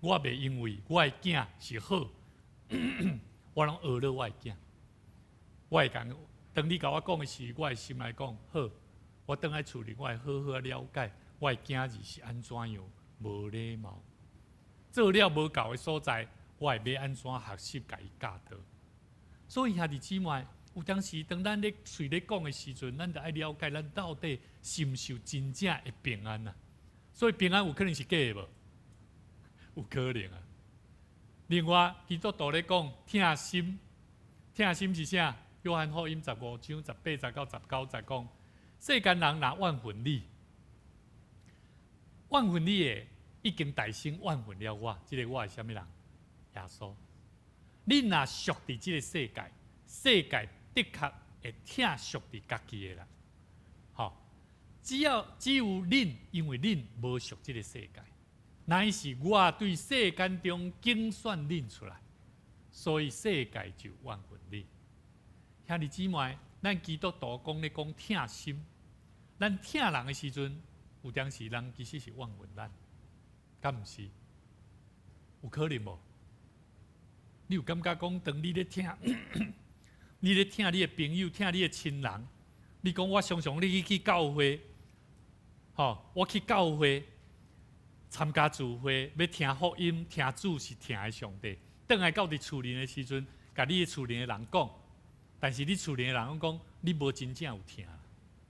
我袂因為我的囝是好，我攏學了我的囝，我會共當你共我講的時，我的心內講好，我轉來厝裡，我會好好了解我的囝兒是按怎樣無禮貌，做了無夠的所在，我會欲按怎學習共伊教導。所以兄弟姊妹，有當時當咱咧喙咧講的時陣，咱就愛了解咱到底是毋是有真正的平安啊？所以平安有可能是假的無？有可能啊。另外，基督徒咧講疼心，疼心是啥？約翰福音15章18節到19節講，世間人若怨恨你，怨恨你的已經代先怨恨了我，這个我是啥物人？耶穌。你若屬佇這个世界，世界的確會疼屬佇家己的啦。吼，只有恁，因為恁無屬這个世界，乃是我對世間中揀選恁出來，所以世界就怨恨你。兄弟姊妹，咱基督徒講咧講疼心，咱疼人的時陣，有當時人其實是怨恨咱，敢毋是？有可能無？你有感覺講，當你咧疼，你咧疼你的朋友，疼你的親人，你講我常常你去教會，吼，我去教會參加聚會，欲聽福音，聽主是疼的上帝。轉來到佇厝裡的時陣，共你的厝裡的人講，但是你厝裡的人攏講，你無真正有疼，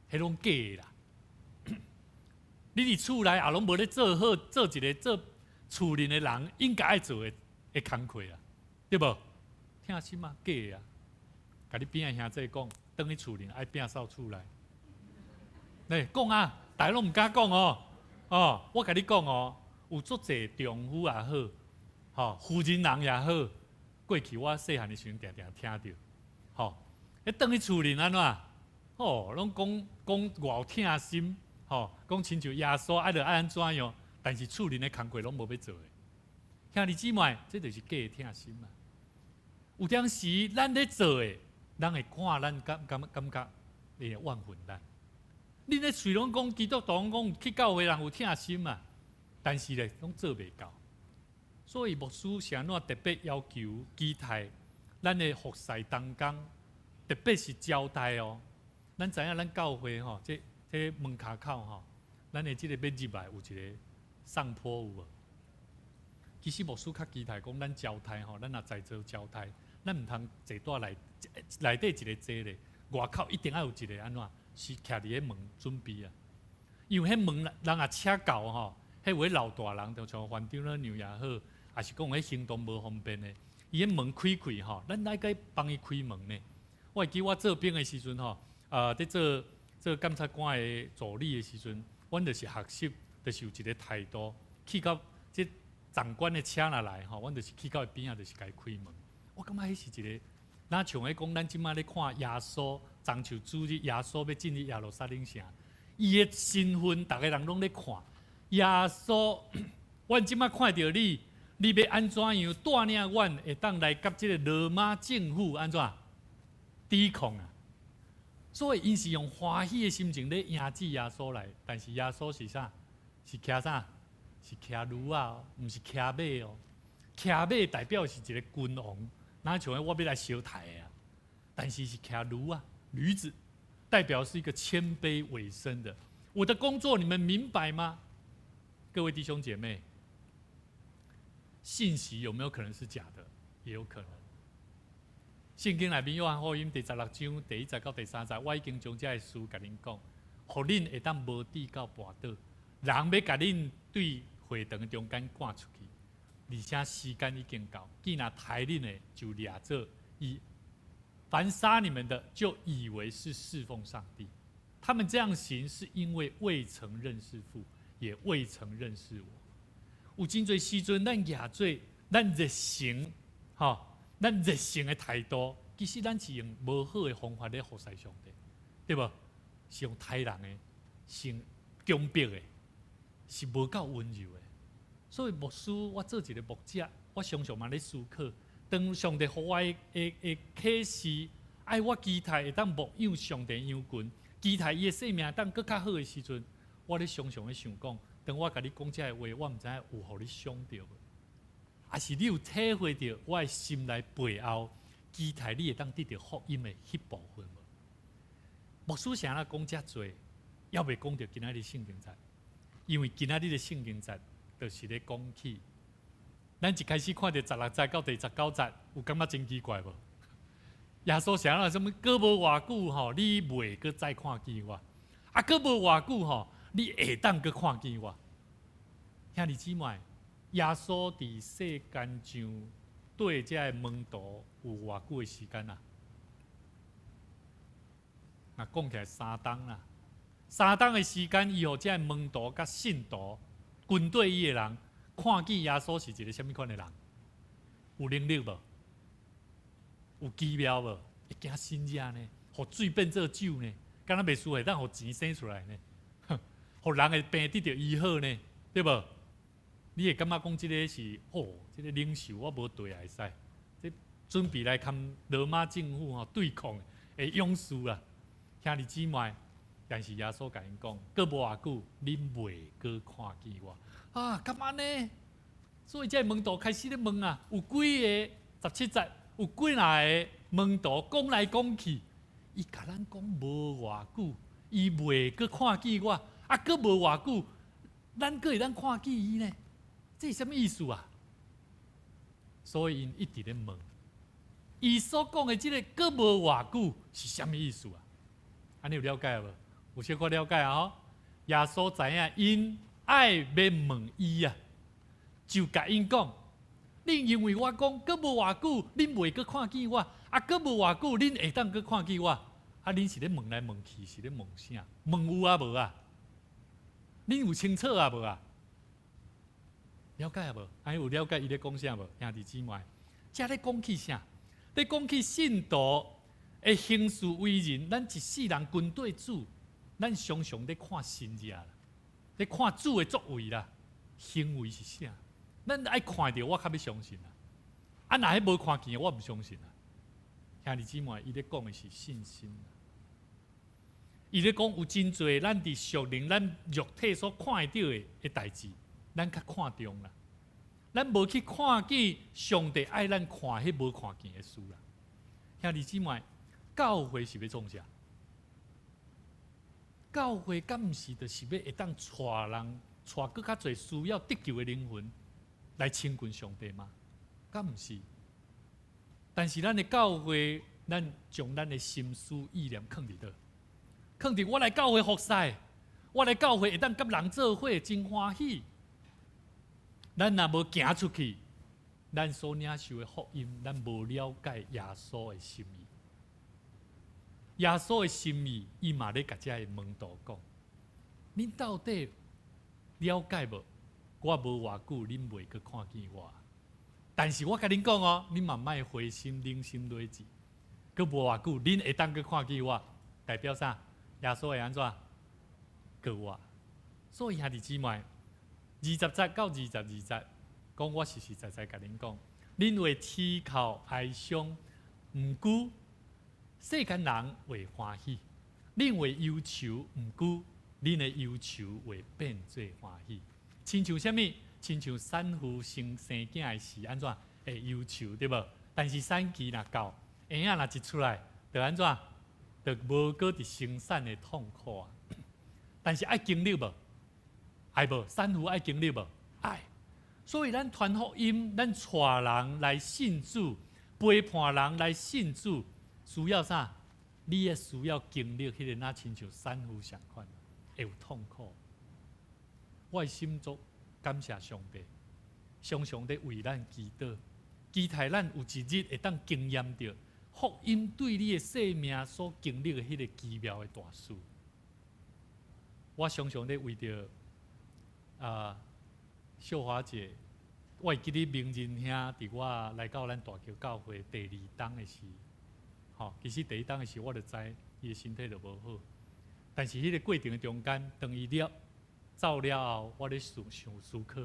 彼攏假的啦。你佇厝內也攏無咧做好，做一个做厝裡的人應該愛做的的工課啊，對無？疼心啊，假的啊！共你邊仔兄弟講，轉去厝裡愛摒掃厝內。來講啊，大家攏毋敢講哦。哦，我共你講哦，有足濟丈夫也好，吼婦人人也好，過去我細漢的時陣，定定聽著，吼，彼轉去厝裡按怎？哦，攏講講偌疼心，吼，講親像耶穌愛著愛按怎樣，但是厝裡的工課攏無欲做的。兄弟姊妹，這就是假的疼心啊！有當時咱咧做的，人會看咱感覺會怨恨咱。恁咧喙攏講基督徒講去教會人有疼心啊，但是咧攏做袂到。所以牧師是按怎特別要求期待咱的服侍同工，特別是招待哦。咱知影咱教會吼，這門跤口吼，咱的這个欲入來有一个上坡有無？其實牧師較期待講，咱招待吼，咱若在座招待，咱毋通坐蹛內內底一个坐咧，外口一定愛有一个按怎？是徛佇咧門準備啊。因為彼門人若車到吼，彼有的老大人，就像番長咧娘也好，抑是講彼行動無方便的，伊彼門開開吼，咱愛去幫伊開門呢。我會記我做兵的時陣吼，佇做做檢察官的助理的時陣，阮就是學習，就是有一个態度，去到這長官的車若來吼，阮就是去到伊邊仔，就是共伊開門。我感覺彼是一个，若像彼講，咱這擺咧看耶穌，棕樹主日，耶穌欲進入耶路撒冷城，伊的身份，逐个人攏咧看。耶穌，阮這擺看著你，你欲按怎樣帶領阮會當來佮這个羅馬政府按怎抵抗啊？所以𪜶是用歡喜的心情咧迎接耶穌來，但是耶穌是啥？是騎啥？是騎驢仔，毋是騎馬哦。騎馬代表是一个君王，若像我欲來相刣的啊。但是是騎驢仔，驢子代表是一個謙卑委身的。我的工作你們明白嗎？各位弟兄姐妹，信息有沒有可能是假的？也有可能。聖經內面約翰福音第16章第1節到第3節，我已經將這个事共恁講，予恁會當無致到跋倒。人欲共恁對會堂中間趕出去，而且時間已經到，既若刣恁的就掠做以凡殺你們的，就以為是侍奉上帝。他們這樣行，是因為未曾認識父，也未曾認識我。有真濟時陣，咱舉做咱熱誠，吼，咱熱誠的態度，其實咱是用無好的方法咧服侍上帝，對無？是用刣人的，是用強迫的，是無夠溫柔的。所以牧師，我做一个牧者，我常常嘛咧思考，當上帝予我的啟示，愛我期待會當牧養上帝羊群，期待伊的生命當閣較好的時陣，我咧常常咧想講，當我共你講這个話，我毋知影有予你傷著無？抑是你有體會著我的心內背後，期待你會當得著福音的彼部分無？牧師啥啦講遮濟，猶未講著今仔日聖經節，因為今仔日的聖經節就是咧講起，咱一開始看著16節到第19節，有感覺真奇怪無？耶穌啥啦？啥物？閣無偌久吼，你袂閣再看見我；啊，閣無偌久吼，你會當閣看見我。兄弟姊妹，耶穌佇世間上綴這个門徒有偌久的時間啊？若講起來3冬啦，3冬的時間，伊予這个門徒佮信徒跟綴伊的人，看見耶穌是一个啥物款的人？有能力無？有奇妙無？會行神跡呢？予水變做酒呢？敢若袂輸會當予錢生出來呢？予人的病得著醫好呢？對無？你會感覺講這个是哦，這个領袖我無對會使，這準備來共羅馬政府吼對抗的勇士啊！兄弟姊妹，但是耶穌共𪜶講，閣無偌久，恁袂閣看見我啊？敢按呢？所以這个門徒開始咧問啊，有幾个17節，有幾若个門徒講來講去，伊共咱講無偌久，伊袂閣看見我，啊，閣無偌久，咱閣會當看見伊呢？這是啥物意思啊？所以𪜶一直咧問，伊所講的這个閣無偌久是啥物意思啊？按呢有了解無？有小可了解啊？吼！耶穌知影𪜶愛欲問伊啊，就共𪜶講：恁認為我講閣無偌久，恁袂閣看見我；啊，閣無偌久，恁會當閣看見我。啊，恁是咧問來問去，是咧問啥？問有啊無啊？恁有清楚啊無啊？了解啊無？按呢有了解伊咧講啥無？兄弟姊妹，遮咧講起啥？咧講起信徒的行事為人，咱一世人跟綴主，咱常常咧看神跡啦，咧看主的作為啦，行為是啥？咱愛看著我較欲相信啦。啊，若彼無看見，我毋相信啦。兄弟姊妹，伊咧講的是信心。伊咧講有真濟咱佇屬靈、咱肉體所看會著的代誌，咱較看重啦。咱無去看見上帝愛咱看彼無看見的事啦。兄弟姊妹，教會是欲創啥？教會敢毋是就是欲會當帶人帶閣較濟需要得救的靈魂來親近上帝嗎？敢毋是？但是咱的教會，咱將咱的心思意念囥佇佗？囥佇我來教會服侍，我來教會會當佮人做伙，真歡喜。咱若無行出去，咱所領受的福音，咱無了解耶穌的心意。耶穌的心意，伊嘛咧共遮的門徒講：恁到底了解無？我無偌久，恁袂閣看見我。但是我共恁講哦，恁嘛莫灰心、冷心落志。閣無偌久，恁會當閣看見我，代表啥？耶穌會按怎？閣活。所以兄弟姊妹，20節到22節，講我實實在在共恁講，恁會啼哭哀傷，毋過世間人會歡喜；恁會憂愁，毋過恁的憂愁會變做歡喜。親像啥物？親像產婦生生囝的時，按怎會憂愁對無？但是產期若到，嬰仔若一出來，就按怎？就無閣佇生產的痛苦啊！但是愛經歷無？愛無？產婦愛經歷無？愛。所以咱傳福音，咱帶人來信主，陪伴人來信主，需要啥？你會需要經歷彼個若親像產婦相款，會有痛苦。我的心足感謝上帝，常常咧為咱祈禱，期待咱有一日會當經驗著福音對你的生命所經歷的彼个奇妙的大事。我常常咧為著啊秀華姐，我會記得明仁兄佇我來到咱大橋教會第二冬的時，吼，其實第一冬的時我就知伊的身體就無好，但是彼个過程的中間，當伊了走了後，我咧思想思考，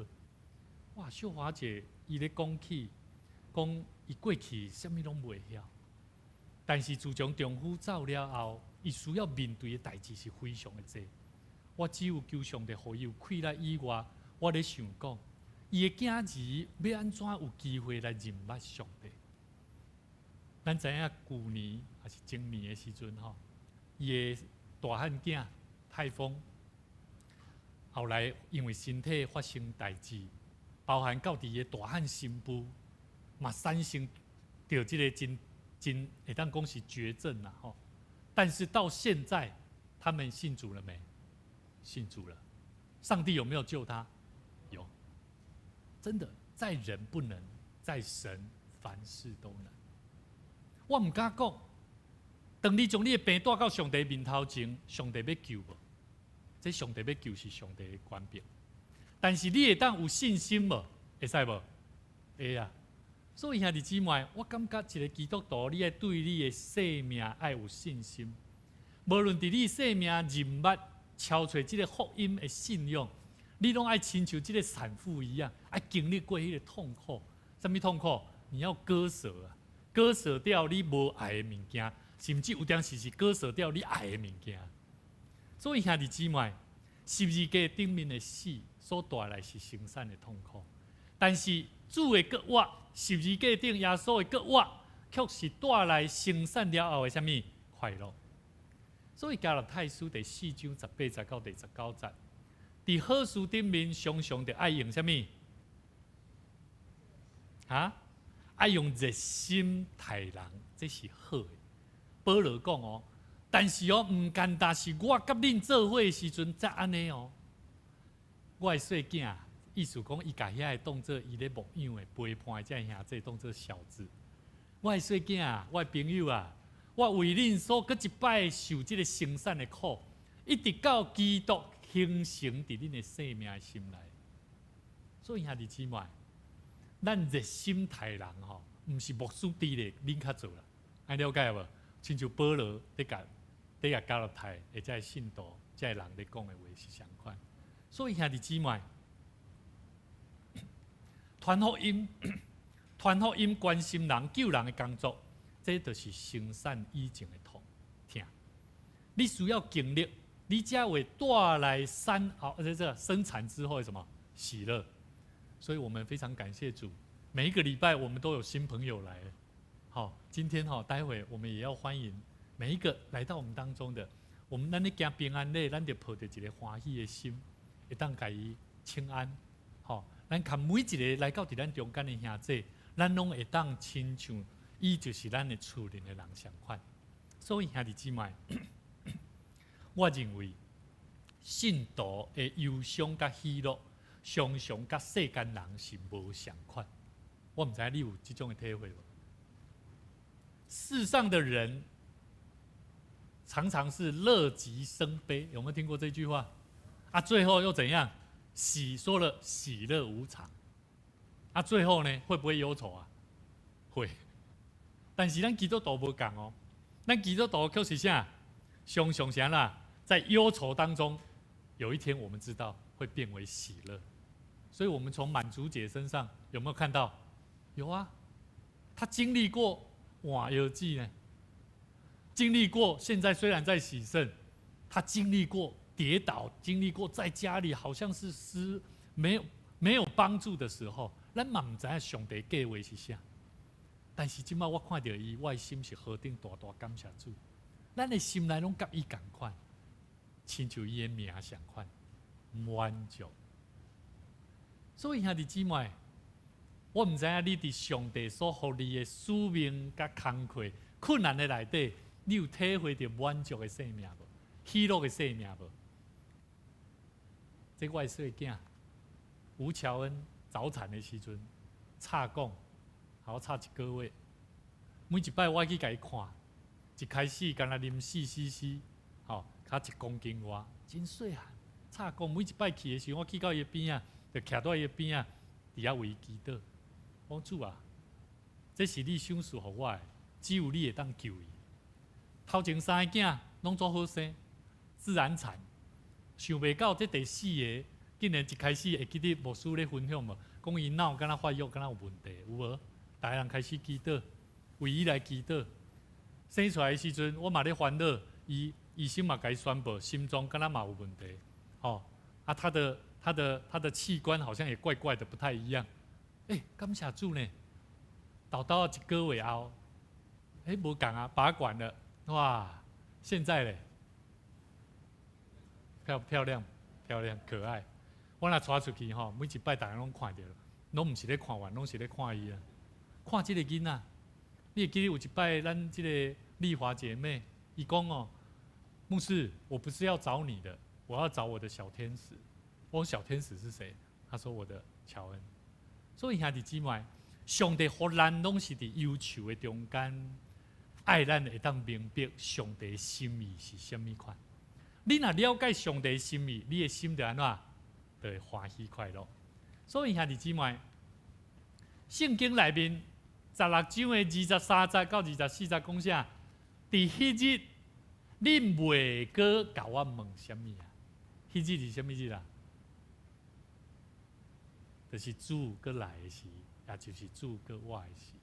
哇，秀華姐伊咧講起，講伊過去啥物攏袂曉，但是自從丈夫走了後，伊需要面對的代誌是非常的濟。我只有求上帝予伊有氣力以外，我咧想講，伊的囝兒欲按怎有機會來認捌上帝？咱知影舊年抑是前年的時陣吼，伊的大漢囝泰豐，後來因為身體發生代誌，包含到佇伊的大漢新婦，嘛產生著這个真真會當講是絕症啦吼。但是到現在，他們信主了沒？信主了。上帝有沒有救他？有。真的，在人不能，在神凡事都能。我毋敢講，當你將你的病帶到上帝面頭前，上帝欲救無？這上帝欲救是上帝的權柄。但是你會當有信心無？會使無？會啊。所以兄弟姊妹，我感覺一個基督徒，你愛對你的生命愛有信心。無論佇你生命認捌敲揣這个福音的信仰，你攏愛親像這个產婦一樣，愛經歷過彼个痛苦。啥物痛苦？你要割捨啊，割捨掉你無愛的物件，甚至有當時是割捨掉你愛的物件。所以兄弟姊妹，十字架頂面的死所帶來是生產的痛苦，但是主的復活，十字架頂耶穌的復活，卻是帶來生產了後的啥物快樂。所以加拉太書第四章十八節到第十九節，佇好事頂面常常著愛用啥物？哈？愛用熱心待人，這是好的。保羅講哦，但是哦，毋干焦是我佮恁做伙的時陣才按呢哦。我的細囝，意思講伊共遐个當做伊咧牧養的陪伴的這个兄弟當做小子。我的細囝啊，我的朋友啊，我為恁所閣一擺受這个生產的苦，一直到基督形成佇恁的生命的心內。所以兄弟姊妹，咱熱心待人吼，毋是牧師佇咧恁較做啦，按了解無？親像保羅佇共加拉太的這个信徒、這个人咧講的話是相款。所以兄弟姊妹，傳福音、傳福音、關心人、救人的工作，這就是生產以前的痛疼。你需要經歷，你才會帶來產後，這個生產之後的什麼喜樂。所以我們非常感謝主，每一個禮拜我們都有新朋友來。好，今天哈，待會我們也要歡迎每一個來到我們當中的。我們咱咧行平安禮，咱就抱著一个歡喜的心，會當共伊請安。好，咱看每一个來到佇咱中間的兄弟，咱攏會當親像伊就是咱的厝裡的人相款。所以兄弟姊妹，我認為信徒的憂傷佮喜樂，常常佮世間人是無相款。我毋知影你有這種的體會無？世上的人常常是樂極生悲，有沒有聽過這句話？啊，最後又怎樣？喜說了喜樂無常，啊，最後呢，會不會憂愁啊？會。但是咱基督徒無仝哦，咱基督徒卻是啥？常常啥啦？在憂愁當中，有一天我們知道會變為喜樂。所以，我們從滿足姐身上有沒有看到？有啊，她經歷過換藥劑呢，經歷過現在雖然在洗腎，她經歷過跌倒，經歷過在家裡好像是失沒有幫助的時候，咱嘛毋知影上帝計劃是啥。但是這擺我看著伊，我的心是何等大大感謝主。咱的心內攏佮伊仝款，親像伊的名相款，滿足。所以兄弟姊妹，我毋知影你佇上帝所予你的使命佮工課困難的內底，你有體會著滿足的生命無？喜樂的生命無？這我的細囝吳喬恩早產的時陣，插管，好插一個月。每一擺我去共伊看，一開始干焦啉4 cc，吼，較一公斤外，真細漢。插管每一擺去的時候，我去到伊邊仔，就徛佇伊邊仔，佇遐為伊祈禱。我講主啊，這是你賞賜予我的，只有你會當救伊。頭前三个囝攏足好生，自然產。想袂到這第四个，竟然一開始會記得牧師咧分享無？講伊腦敢若發育敢若有問題，有無？逐个人開始祈禱，為伊來祈禱。生出來的時陣，我嘛咧煩惱，伊醫生嘛共伊宣布，心臟敢若嘛有問題，吼啊，他的器官好像也怪怪的，不太一樣。欸，感謝主呢，到到一個月後，欸，無仝啊，拔管了，哇！現在咧，漂漂亮漂亮可愛。我若帶出去吼，每一擺逐家攏看著，攏毋是咧看我，攏是咧看伊啊。看這個囡仔，你會記得有一擺咱這個麗華姐妹，伊講哦，牧師，我不是要找你的，我要找我的小天使。我說小天使是誰？他說我的喬恩。所以兄弟姊妹，上帝予咱攏是佇憂愁的中間，愛咱會當明白上帝心意是啥物款。你若了解上帝心意，你的心就按怎？就會歡喜快樂。所以兄弟姊妹，聖經內面十六章的23節到24節講啥？佇彼日，恁袂閣共我問啥物啊？彼日是啥物日啊？就是主閣來的時，也就是主閣活的時。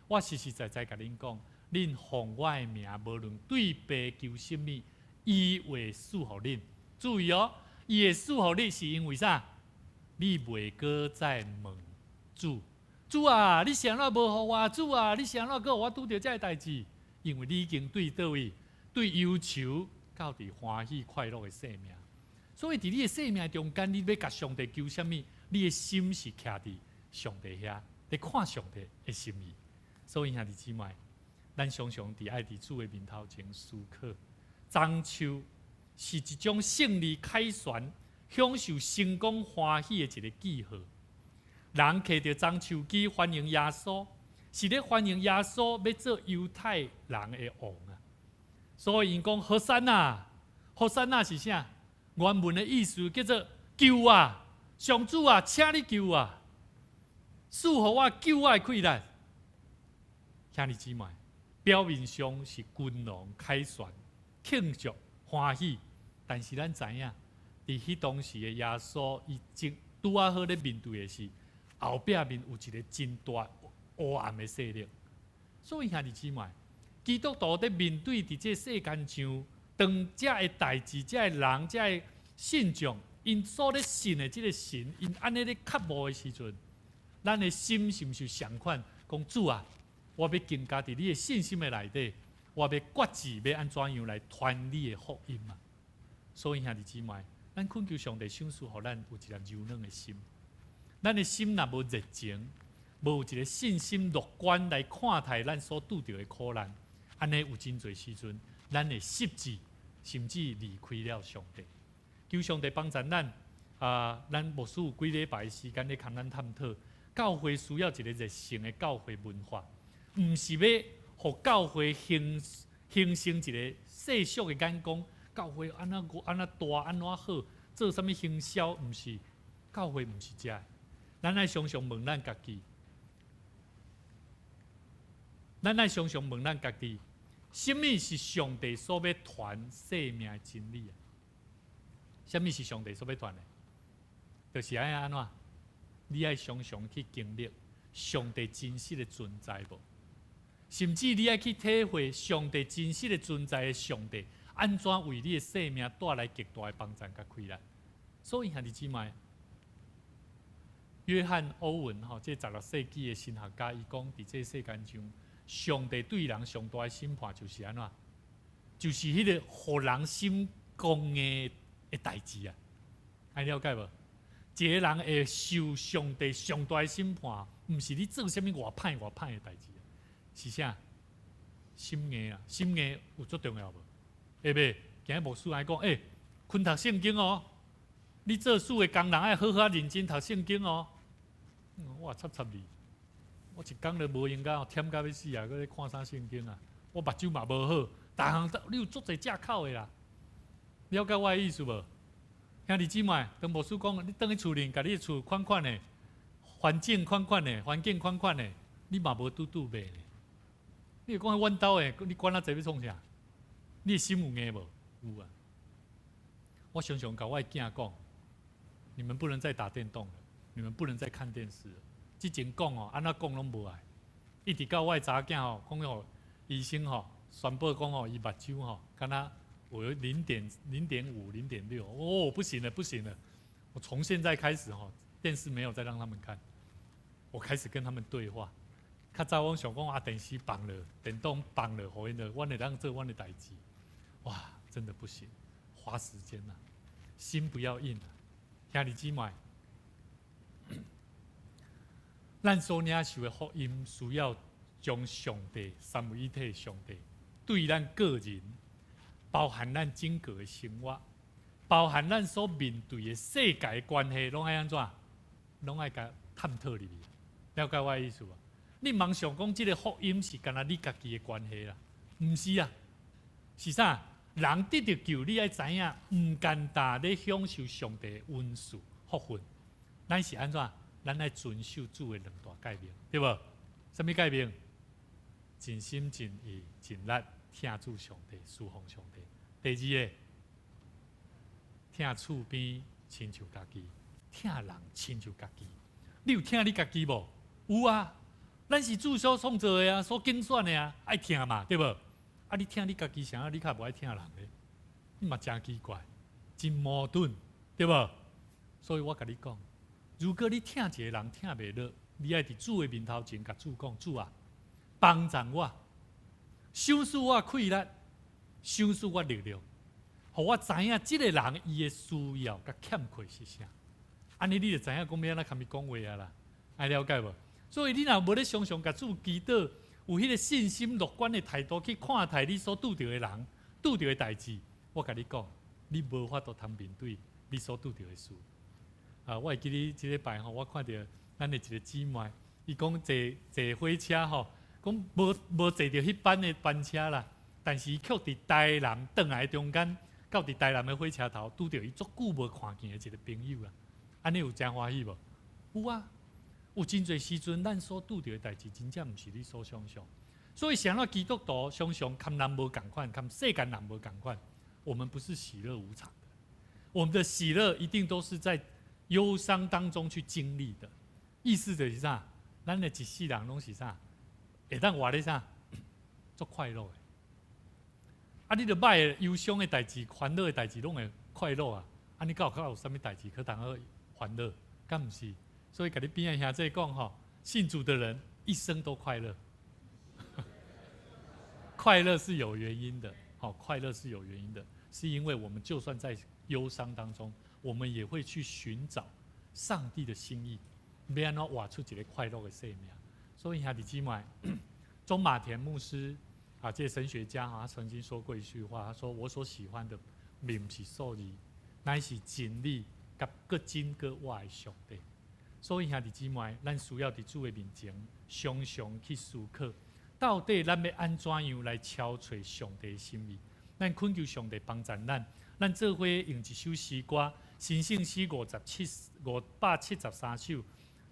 我實實在在共恁講，恁奉我的名，無論對爸求啥物，伊會賜予恁。注意哦，伊會賜予你，是因為啥？你袂閣再問主，主啊，你是按怎無予我？主啊，你是按怎閣予我拄著這个代誌？因為你已經對佗位，對憂愁到佇歡喜快樂的生命。所以佇你的生命中間，你欲共上帝求啥物？你的心是徛佇上帝遐，咧看上帝的心意。所以兄弟姊妹，咱常常佇愛佇主的面頭前思考，棕樹是一種勝利凱旋、享受成功歡喜的一个記號。人提著棕樹枝歡迎耶穌，是咧歡迎耶穌欲做猶太人的王啊！所以𪜶講和散那，和散那是啥？原文的意思叫做救啊！上主啊，請你救我，賜予我救我的氣力。兄弟姊妹，表面上是君王凱旋、慶祝、歡喜，但是咱知影，佇彼當時的耶穌，伊正拄仔好咧面對的是後壁面有一个真大黑暗的勢力。所以兄弟姊妹，基督徒咧面對佇這世間上，當這个代誌、這个人、這个信眾，𪜶所咧信的這个神，𪜶按呢咧渴慕的時陣，咱的心是毋是相款？講主啊，我欲更加佇你的信心的內底，我欲決志欲按怎樣來傳你的福音啊！所以兄弟姊妹，咱懇求上帝賞賜予咱有一粒柔軟的心。咱的心若無熱情，無有一个信心樂觀來看待咱所拄著的苦難，按呢有真濟時陣，咱會失志，甚至離開了上帝。求上帝幫助咱啊！咱牧師有幾禮拜時間咧，共咱探討教會需要一个熱誠的教會文化，毋是欲予教會形形成一个世俗的眼光，教會按怎按怎大按怎好，做啥物行銷，毋是教會毋是這。咱愛常常問咱家己，咱愛常常問咱家己，啥物是上帝所欲傳生命的真理啊？啥物是上帝所欲傳的？就是愛按怎？你愛常常去經歷上帝真實的存在無？甚至你愛去體會上帝真實的存在的上帝，按怎為你的生命帶來極大的幫助佮氣力？所以兄弟姊妹，約翰歐文吼，這16世紀的神學家，伊講佇這世間上，上帝對人上大的審判就是按怎？就是彼个予人心剛硬的代誌啊！愛了解無？一个人會受上帝上大的審判，毋是你做啥物偌歹偌歹的代誌，是啥？心硬啊！心硬有足重要無？會袂？今日牧師來講，欸，勤讀聖經哦！你做事的工人愛好好認真讀聖經哦。我插插你，我一工都無閒甲忝甲欲死啊！閣咧看啥聖經啊？我目睭嘛無好，逐項你有足濟藉口的啦。了解我的意思無？兄弟姊妹，當牧師講，你轉去厝裡，共你的厝款款的，環境款款的，環境款款的，你嘛無拄拄袂呢？你會講阮兜的，你管遐濟欲創啥？你的心有硬無？有啊。我常常共我的囝講，你們不能再打電動了，你們不能再看電視了。之前講哦，按怎講攏無愛，一直到我的查某囝吼，講哦，醫生吼宣布講哦，伊目睭吼，敢若有0.0.5、0.6，哦，不行了，不行了！我從現在開始吼，電視沒有再讓他們看，我開始跟他們對話。較早我想講啊，電視放了，電動放了，予𪜶就阮會當做阮的代誌。哇，真的不行，花時間啊！心不要硬。兄弟姊妹，咱所領受的福音，需要將上帝三位一體的上帝對咱個人，包含咱整個的生活，包含咱所面對的世界的關係，攏愛按怎？攏愛共探討入去。了解我的意思無？你毋通想講這个福音是干焦你家己的關係啦，毋是啊，是啥？人得著救，你愛知影，毋簡單咧享受上帝的恩賜福分。咱是按怎？咱愛遵守主的兩大誡命，對無？啥物誡命？盡心盡意盡力疼主上帝，事奉上帝。第二个，疼厝邊親像家己，疼人親像家己。你有疼你家己無？有啊，咱是主所創造的啊，所揀選的啊，愛疼嘛，對無？啊，你疼你家己，啥你較無愛疼人咧？你嘛誠奇怪，真矛盾，對無？所以我共你講，如果你疼一個人疼袂落，你愛佇主的面頭前共主講：主啊，幫助我，賞賜我氣力，賞賜我力量，予我知影這个人伊的需要佮欠缺是啥。按呢你就知影講欲按怎共伊講話啊啦，愛了解無？所以你若無咧常常共主祈禱，有彼个信心、樂觀的態度去看待你所拄著的人、拄著的代誌，我共你講，你無法度通面對你所拄著的事。啊，我會記得這禮拜吼，我看著咱的一个姊妹，伊講坐坐火車吼，講無無坐著彼班的班車啦，但是伊卻佇台南轉來中間，到佇台南的火車頭拄著伊足久無看見的一个朋友啦。按呢有誠歡喜無？有啊，有真濟時陣，咱所拄著的代誌，真正毋是你所想象。所以，啥物基督徒常常佮人無仝款，佮世間人無仝款。我們不是喜樂無常的，我們的喜樂一定都是在憂傷當中去經歷的。意思就是啥？咱的一世人攏是啥？會當活咧啥？足快樂的。啊，你著歹的憂傷的代誌、煩惱的代誌，攏會快樂啊！啊，你閣有閣有啥物代誌可通好煩惱？敢毋是？所以，共你邊仔兄弟講吼，信主的人一生都快樂。快樂是有原因的，好，快樂是有原因的，是因為我們就算在憂傷當中，我們也會去尋找上帝的心意，欲按怎活出一个快樂的生命。所以兄弟姊妹，鍾馬田牧師啊，這個神學家啊，他曾經說過一句話，他說：我所喜歡的，並毋是數字，乃是真理佮閣真閣活的上帝。所以兄弟姊妹，咱需要佇主的面前，常常去思考，到底咱欲按怎樣來敲揣上帝的心意？咱懇求上帝幫助咱，咱做伙用一首詩歌，《神聖詩57 573首》。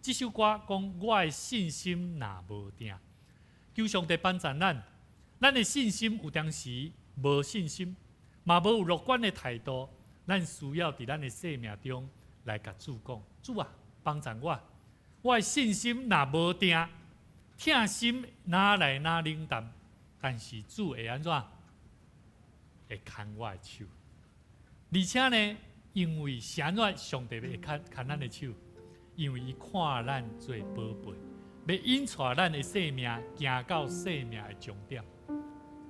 這首歌講我的信心若無定，求上帝幫助咱，咱的信心有當時無信心，嘛無有樂觀的態度，咱需要佇咱的生命中來共主講：主啊，幫助我，我的信心若無定，疼心若來若冷淡，但是主會按怎？會牽我的手，而且呢，因為是按怎？上帝會牽牽咱的手，因為伊看咱做寶貝，欲引帶咱的生命行到生命的終點。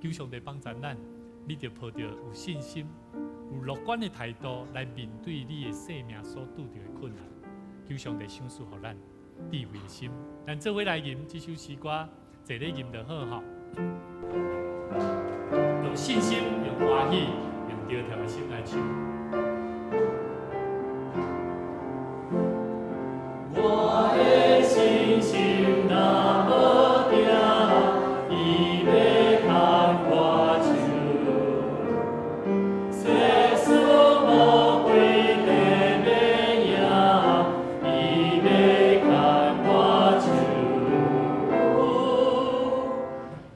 求上帝幫助咱，你著抱著有信心、有樂觀的態度來面對你的生命所拄著的困難。求上帝賞賜予咱智慧的心。咱做伙來吟這首詩歌，坐咧吟就好吼。用信心、用歡喜、用著跳的心來唱。我的信心若無定，伊欲牽我手。世事無規定欲贏，伊欲牽我手。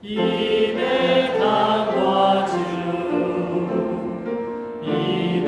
伊欲牽我手，伊欲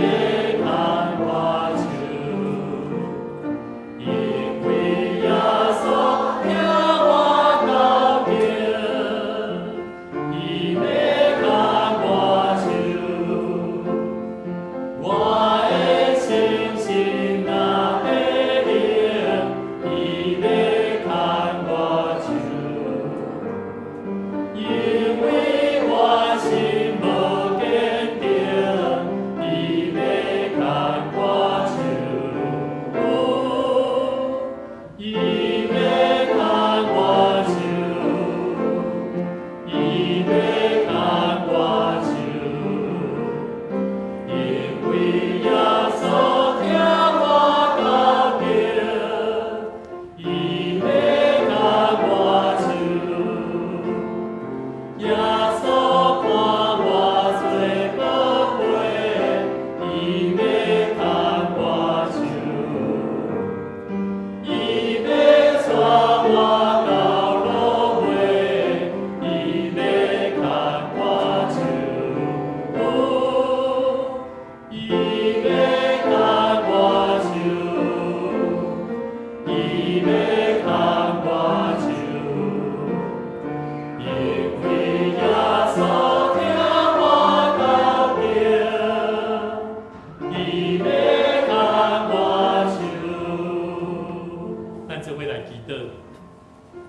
禱。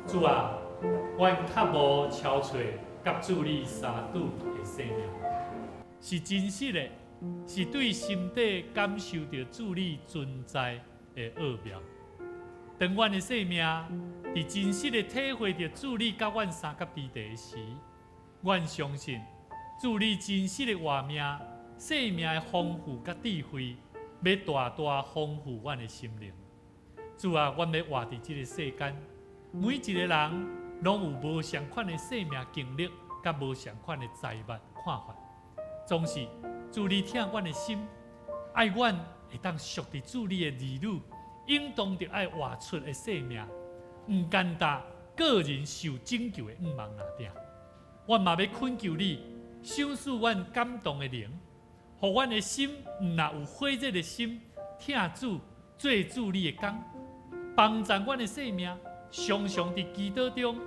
主啊，阮較無超出佮主你相拄的生命，是真實的，是對心底感受著主你存在的奧妙。當阮的生命佇真實的體會著主你佮阮相佮之地時，阮相信主你真實的活命、生命的豐富佮智慧，欲大大豐富阮的心靈。主啊，阮欲活佇這个世間，每一個人攏有無仝款的生命經歷，佮無仝款的財物看法。總是主你疼阮的心，愛阮會當屬佇主你的兒女，應當著愛活出的生命，毋干焦個人受拯救的願望爾爾。阮嘛欲懇求你，賞賜阮感動的靈，予阮的心毋若有火熱的心，疼主做主你的工，幫助阮的生命，常常佇祈禱中，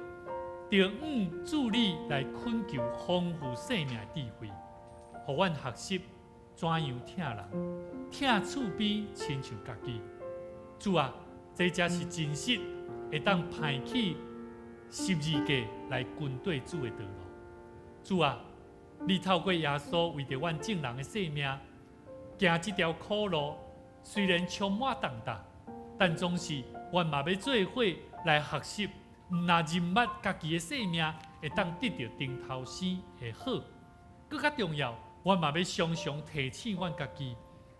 著向主你來懇求豐富生命的智慧，予阮學習怎樣疼人，疼厝邊親像家己。主啊，這才是真實會當攀起十字架來跟綴主的道路。主啊，你透過耶穌為著阮眾人的性命，行這條苦路，雖然充滿重擔，但總是阮嘛欲做伙來學習，毋若認捌家己的性命會當得著頂頭生的好。閣較重要，阮嘛欲常常提醒阮家己，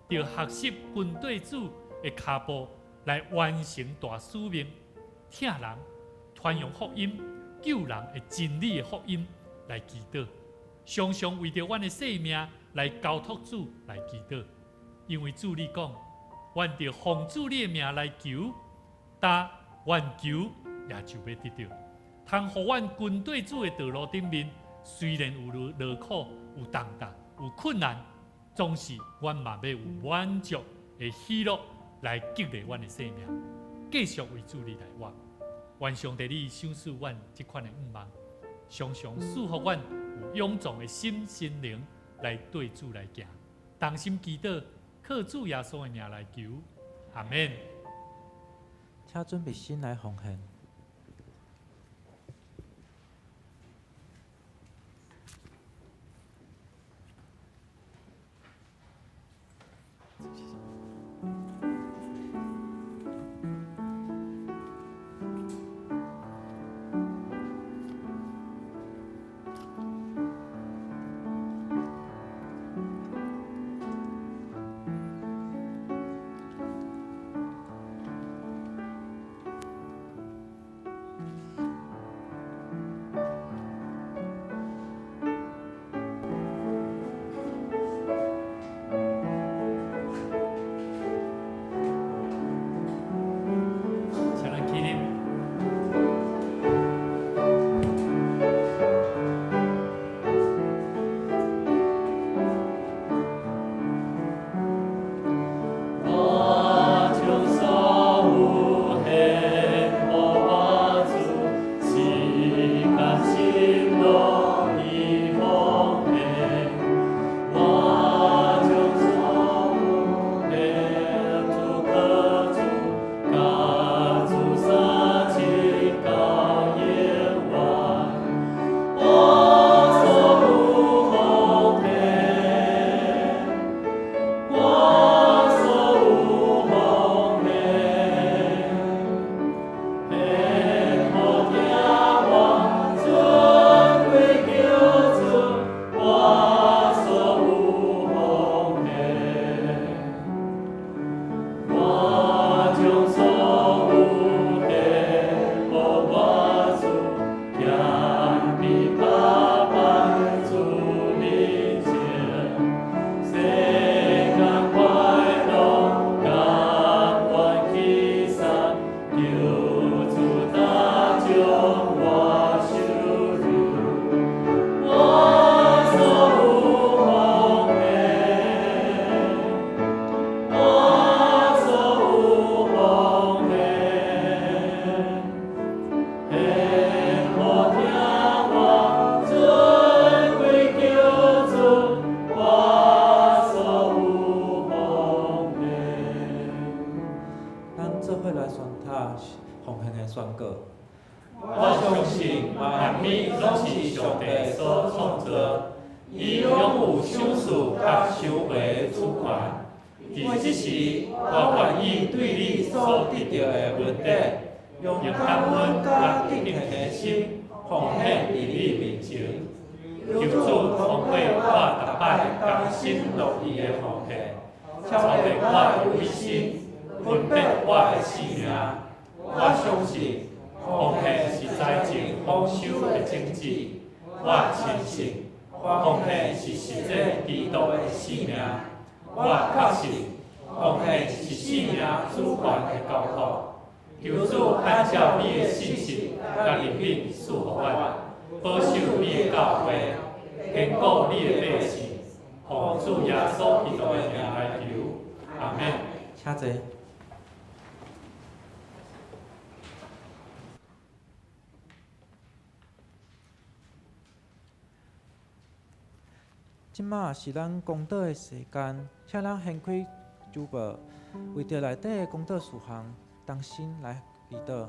著學習跟綴主的跤步來完成大使命，疼人、傳揚福音、救人的真理的福音來祈禱，常常為著阮的性命來交託主來祈禱，因為主你講，阮著奉主你的名來求，但阮求也就欲得著。通予阮跟綴主的道路頂面，雖然有勞苦、有重擔、有困難，總是阮嘛欲有滿足的喜樂來激勵阮的生命，繼續為主你來活。願上帝你賞賜阮這款的願望，常常賜予阮有勇壯的心、心靈來對主來行。同心祈禱，靠主耶穌的名來求，阿們。請準備心來奉獻。請咱起立。我將所有獻予我主，時間心樂意奉獻。我將所有獻主可主，佮主相親到永遠。我所有奉獻，我所有奉獻，獻予疼我尊貴救主，我所有奉獻。我將所有獻予我主，謙卑百般主面前，世間快樂甘願棄喪，求主擔將我收留。我所有奉獻，我所有奉獻，獻予疼我尊貴救主，我所有奉獻。咱做伙來宣讀奉獻的宣告。我相信萬物攏是上帝所創造，伊擁有賞賜佮收回的主權。佇這時，我願意對你所得著的恩典，用感恩佮敬虔的心奉獻佇你面前。求主通過我逐擺甘心樂意的奉獻，操練我的委身，分別我的性命。我相信奉獻是財政豐收的種子。我深信奉獻是實踐基督的使命。我確信奉獻是生命主權的交託。求主按照你的信實佮憐憫賜予阮，保守你的教會，堅固你的百姓。奉主耶穌基督的名來求，阿們。請坐。這馬是咱公禱的時間，請咱掀開主簿，為著內底的公禱事項，同心來祈禱。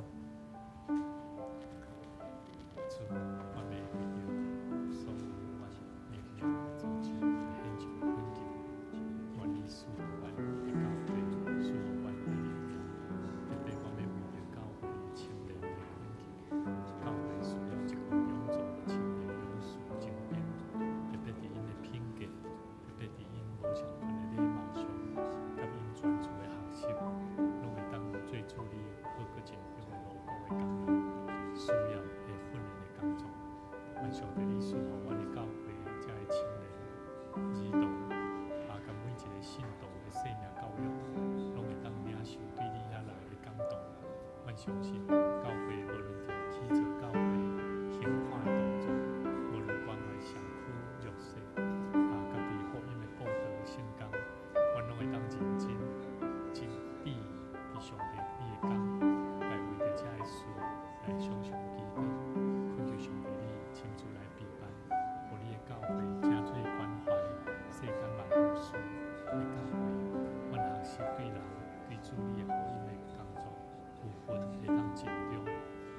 主，我欲為著所有阮靈命組織來獻上懇求，願你賜予阮的教會，賜予阮的力量。特別我欲為著教會的青年來懇求，教會需要一個勇壯的青年勇士精兵，特別佇𪜶的品格，特別佇𪜶無相仝的禮貌上，佮𪜶專注的學習，攏會當做主你好閣真重的勞工的工人，需要的訓練的工作。願上帝你賜予阮的教會遮的青年、兒童，啊，佮每一个信徒的生命教育，攏會當領受對你遐來的感動。阮相信教會無論佇起造教會、行款的動作，無論關懷社區弱勢，啊，佮佇福音的布道聖工，阮攏會當認真、真致佇上帝你的工，來為著遮的事來常常祈禱，懇求上帝你親自來備辦，予你的教會誠做關懷世間萬有事的教會。阮學習對人、對主你的福音的工作，有份會當盡忠，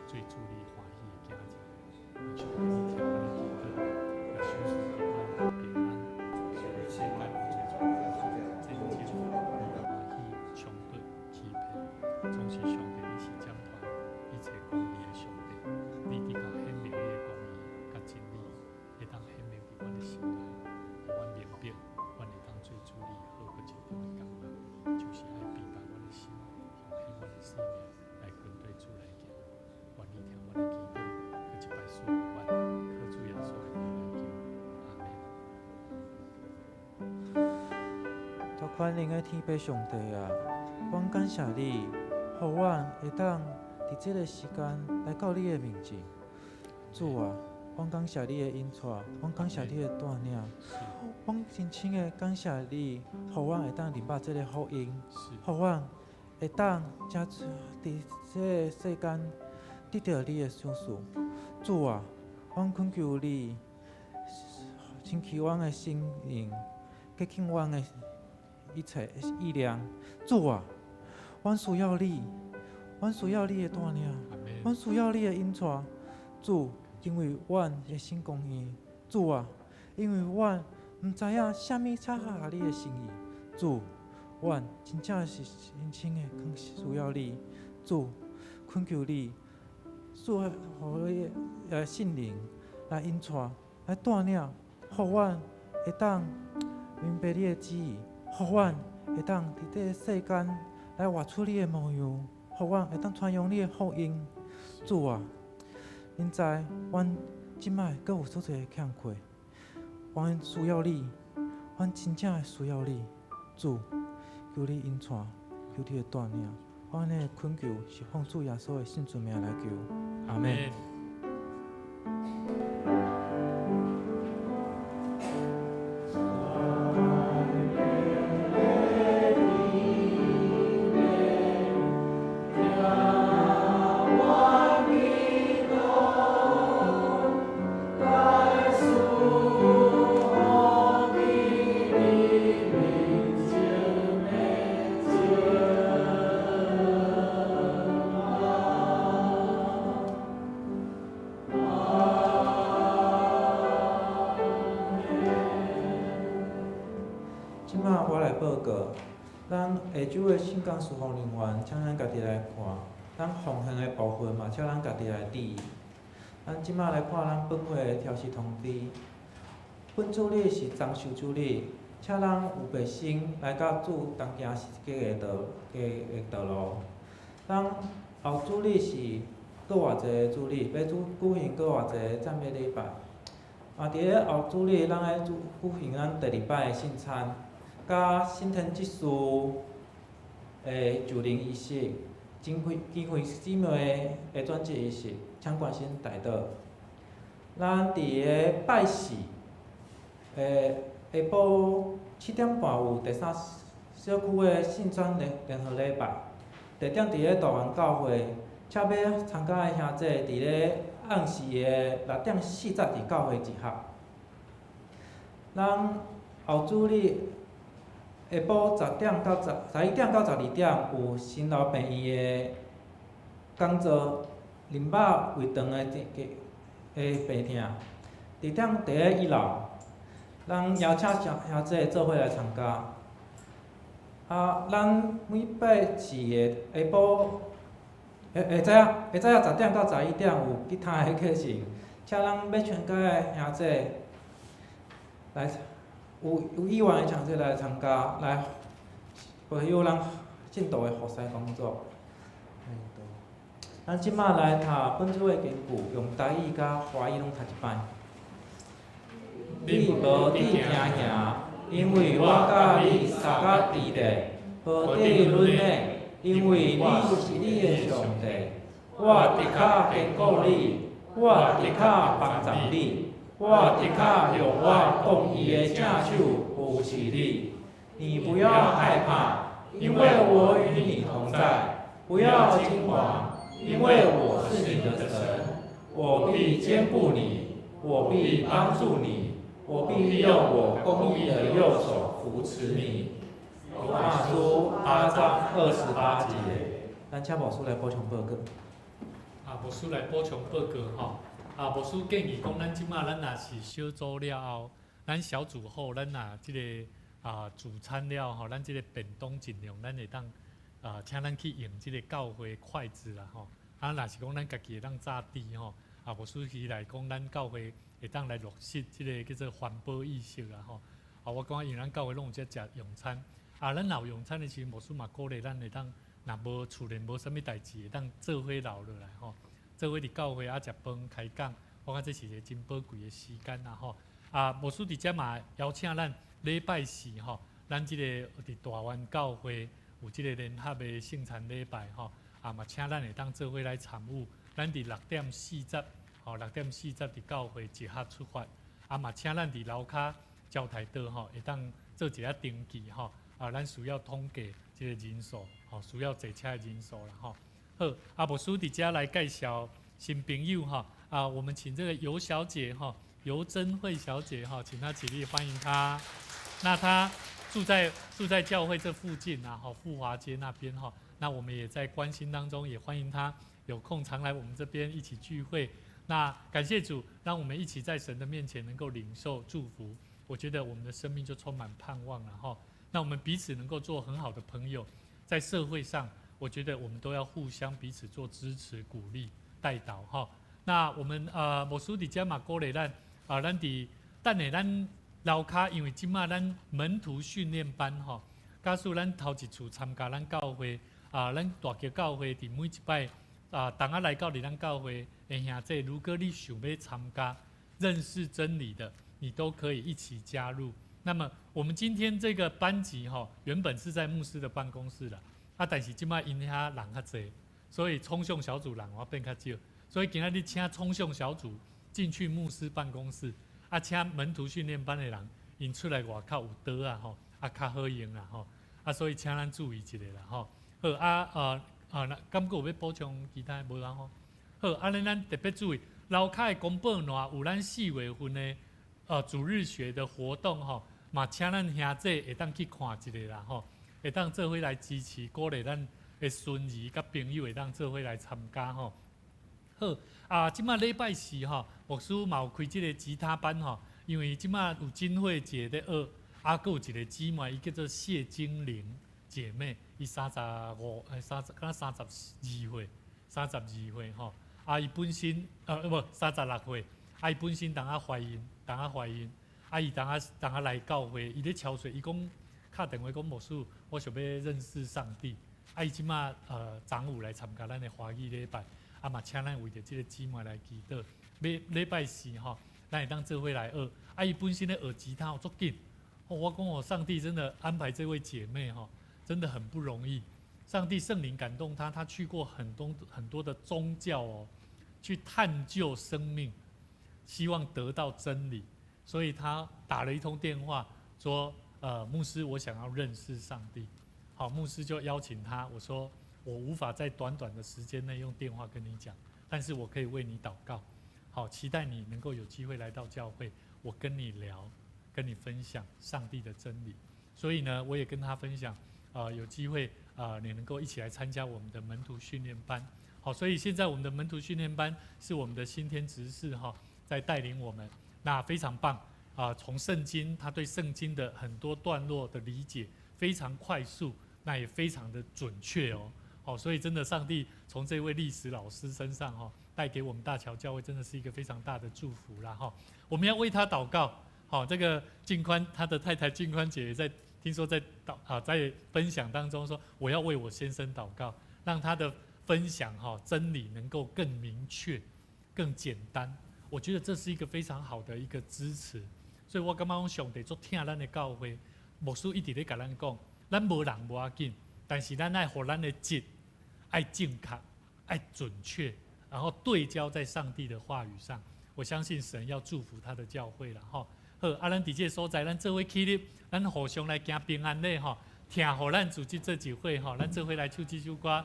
做主你歡喜的囝兒。願上帝你聽阮的祈禱，也賞賜予阮平安，世間有濟戰爭、歡喜、衝突、欺騙，總是上帝你是掌權一切公義的上帝，你的確顯明你的公義佮真理，會當顯明佇阮的心內，予阮明白，阮會當做主你好閣盡忠的工人，就是愛備辦阮的心，奉獻阮的生命來跟隨主來行。願你聽阮的祈禱，閣一擺賜予阮，靠主耶穌的名來求，阿們。大權能的天父上帝啊，阮感謝你，予阮會當佇這个時間來到你的面前。主啊，阮感謝你的引帶，阮感謝你的帶領，阮真深的感謝你，予阮會當明白這个福音，予阮會當才佇這个世間得著你的賞賜。主啊，阮懇求你，清氣阮的心靈，潔淨阮的一切意念。主啊，阮需要你，阮需要你的帶領，阮需要你的引帶。主，因為阮的心剛硬。主啊，因為阮毋知影啥物才合你的心意。主，阮真正是深深的需要你。主，懇求你，賜予你的聖靈來引帶、來帶領，予阮會當明白你的旨意，予阮會當佇這個世間來活出你的模樣，予阮會當傳揚你的福音。主啊，恁知阮這擺閣有足濟的欠缺，阮需要你，阮真正的需要你。主，求你引帶，求你的帶領，阮的懇求是奉主耶穌的聖尊名來求，阿們。告。咱下晝的聖工事奉人員，請咱家己來看。咱奉獻的部分嘛，請咱家己來注意。咱這馬來看咱本會的調試通知。本主日是重修主日，請咱有白心來佮主同行十字架的道架的道路。咱後主日是閣偌濟个主日，欲主舉行閣偌濟个讚美禮拜。啊，佇咧後主日，咱愛主舉行咱第二擺的聖餐，佮升天執事的就任儀式，金惠姊妹的轉職儀式，請關心代禱。咱佇咧拜四的下晡7點半有第三小區的聖餐聯聯合禮拜，地點佇咧大園教會，請欲參加的兄弟佇咧暗時的6點40佇教會集合。咱後主日下晡10點到11點到12點有新老病院的講座，淋巴胃腸的的病痛，地點佇咧一樓。咱邀請兄弟做伙來參加。啊，咱每拜四的下晡，下下早下早仔10點到11點有吉他的課程，請咱欲參加的兄弟來，有意願的兄弟來參加，來保佑咱信徒的服侍工作。咱這馬來讀本主的經句，用台語佮華語攏讀一擺。你無致驚惶，因為我佮你相佮佇咧；無致軟弱，因為我是你的上帝。我的確堅固你，我的確幫助你，我的確用我公義的正手扶持你。你不要害怕，因為我與你同在；不要驚惶，因為我是你的神。我必堅固你，我必幫助你。我必用我公義的右手扶持你。羅馬書8章28節。咱請牧師來補充報告。啊，牧師來補充報告吼。啊，牧師建議講，咱這馬咱若是小組了後，咱小組後，咱若這个聚餐了吼，咱這个便當盡量咱會當請咱去用這个教會筷子啦吼。啊，若是講咱家己會當紮豬吼，啊，牧師期待講咱教會會當來落實這个叫做環保意識啦吼。啊，我感覺因為咱教會攏有這食用餐，啊，咱若有用餐的時陣，牧師嘛鼓勵咱會當，若無厝內無啥物代誌，會當做伙留落來吼，做伙佇教會啊食飯開講，我感覺這是一个真寶貴的時間啦吼。啊，牧師佇遮嘛邀請咱禮拜四吼，咱這个佇大灣教會有這个聯合的聖餐禮拜吼，啊嘛請咱會當做伙來參與，咱佇六點四十，吼六點四十佇教會集合出發，啊嘛請咱佇樓跤交台島吼，會當做一下登記吼，啊咱需要統計這個人數，吼需要坐車的人數啦吼。好，啊牧師佇遮來介紹新朋友吼，啊我們請這個尤小姐吼，尤珍慧小姐哈，請她起立歡迎她。那她住在教會這附近啊，哈富華街那邊哈。那我們也在關心當中，也歡迎她有空常來我們這邊一起聚會。那感謝主，讓我們一起在神的面前能夠領受祝福。我覺得我們的生命就充滿盼望了哈。那我們彼此能夠做很好的朋友，在社會上，我覺得我們都要互相彼此做支持、鼓勵、代禱哈。那我們牧師佇遮嘛鼓勵咱啊，咱佇等下咱樓跤，因為這馬咱門徒訓練班吼，假使咱頭一次參加咱教會啊，咱大橋教會佇每一擺啊，當仔來到佇咱教會的兄弟，如果你想欲參加認識真理的，你都可以一起加入。那麼我們今天這個班級吼，原本是在牧師的辦公室啦，啊，但是這馬𪜶遐人較濟，所以衝上小組人我變較少，所以今仔日請衝上小組進去牧師辦公室，啊，請門徒訓練班的人，𪜶出來外口有桌仔吼，啊，較好用啦吼，啊，所以請咱注意一下啦吼。好啊啊啊，那敢閣有欲補充其他的無啦吼？好，按呢咱特別注意，樓跤的公報欄有咱4月份的主日學的活動吼，嘛請咱兄弟會當去看一下啦吼，會當做伙來支持鼓勵咱的孫兒佮朋友會當做伙來參加吼。好啊，這馬禮拜四吼，牧師嘛有開這个吉他班吼，因為這馬有錦惠姐咧學，啊，閣有一个姊妹，伊叫做谢精灵姐妹，伊35，三十，敢若32岁，三十二岁吼。啊，伊本身，无36岁，啊，伊本身当仔怀孕，当仔怀孕，啊，伊当仔当仔来教会，伊咧敲水，伊讲敲电话讲牧师，我想欲认识上帝。啊，伊这马昨昏来参加咱的华语礼拜，啊嘛，请咱为著这个姊妹来祈祷。礼礼拜四吼，咱会当做伙来学。啊，伊本身咧学吉他足紧。我讲我上帝真的安排这位姐妹吼，真的很不容易。上帝圣灵感动她，她去过很多很多的宗教哦，去探究生命，希望得到真理。所以她打了一通电话说：“牧师，我想要认识上帝。”好，牧师就邀请他。我说我无法在短短的时间内用电话跟你讲，但是我可以为你祷告。好，期待你能够有机会来到教会，我跟你聊，跟你分享上帝的真理。所以呢，我也跟他分享，有机会你能够一起来参加我们的门徒训练班。好，所以现在我们的门徒训练班是我们的新天执事哈在带领我们，那非常棒啊！从圣经，他对圣经的很多段落的理解非常快速，那也非常的准确哦。好，所以真的上帝从这位历史老师身上哈，带给我们大桥教会真的是一个非常大的祝福啦哈。我们要为他祷告。好，这个静宽他的太太静宽姐也在听说在祷啊，在分享当中说，我要为我先生祷告，让他的分享哈真理能够更明确、更简单。我觉得这是一个非常好的一个支持。所以我感觉讲上帝足疼咱的教会，牧师一直咧共咱讲，咱无人无要紧，但是咱爱予咱的质爱正确、爱准确，然后对焦在上帝的话语上。我相信神要祝福他的教会了哈。好，啊，咱伫这个所在，咱做伙起立，咱互相来行平安礼吼，听予咱自己做一伙吼，咱做伙来唱这首歌。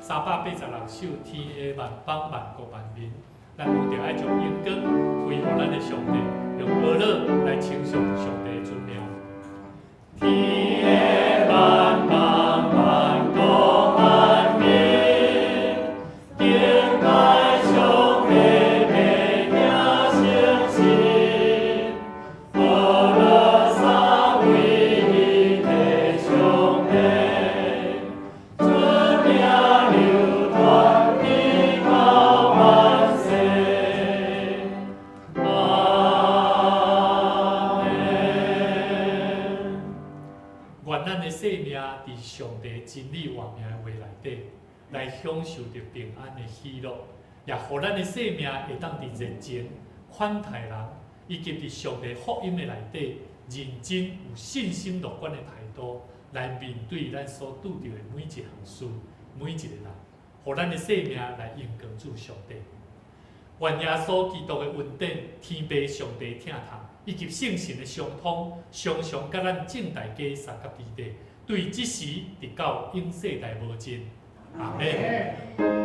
386首，天下万邦万国万民，咱拢著爱将荣光归予咱的上帝，用歌乐来称颂上帝的尊名。天下万邦万国万民，敬拜上帝的名圣神，歌乐三位一体上帝，尊名流传直到万世。阿们。愿咱的生命伫上帝真理活命的话内底，来享受著平安的喜乐，也予咱的生命会当伫热情款待人，以及伫上帝福音的内底，认真有信心乐观的态度来面对咱所拄著的每一项事、每一个人，予咱的生命来荣光主上帝。愿耶稣基督的恩典、天父上帝疼痛，以及圣神的相通，常常佮咱众大家相佮伫咧，对这时直到永世代无尽。阿们。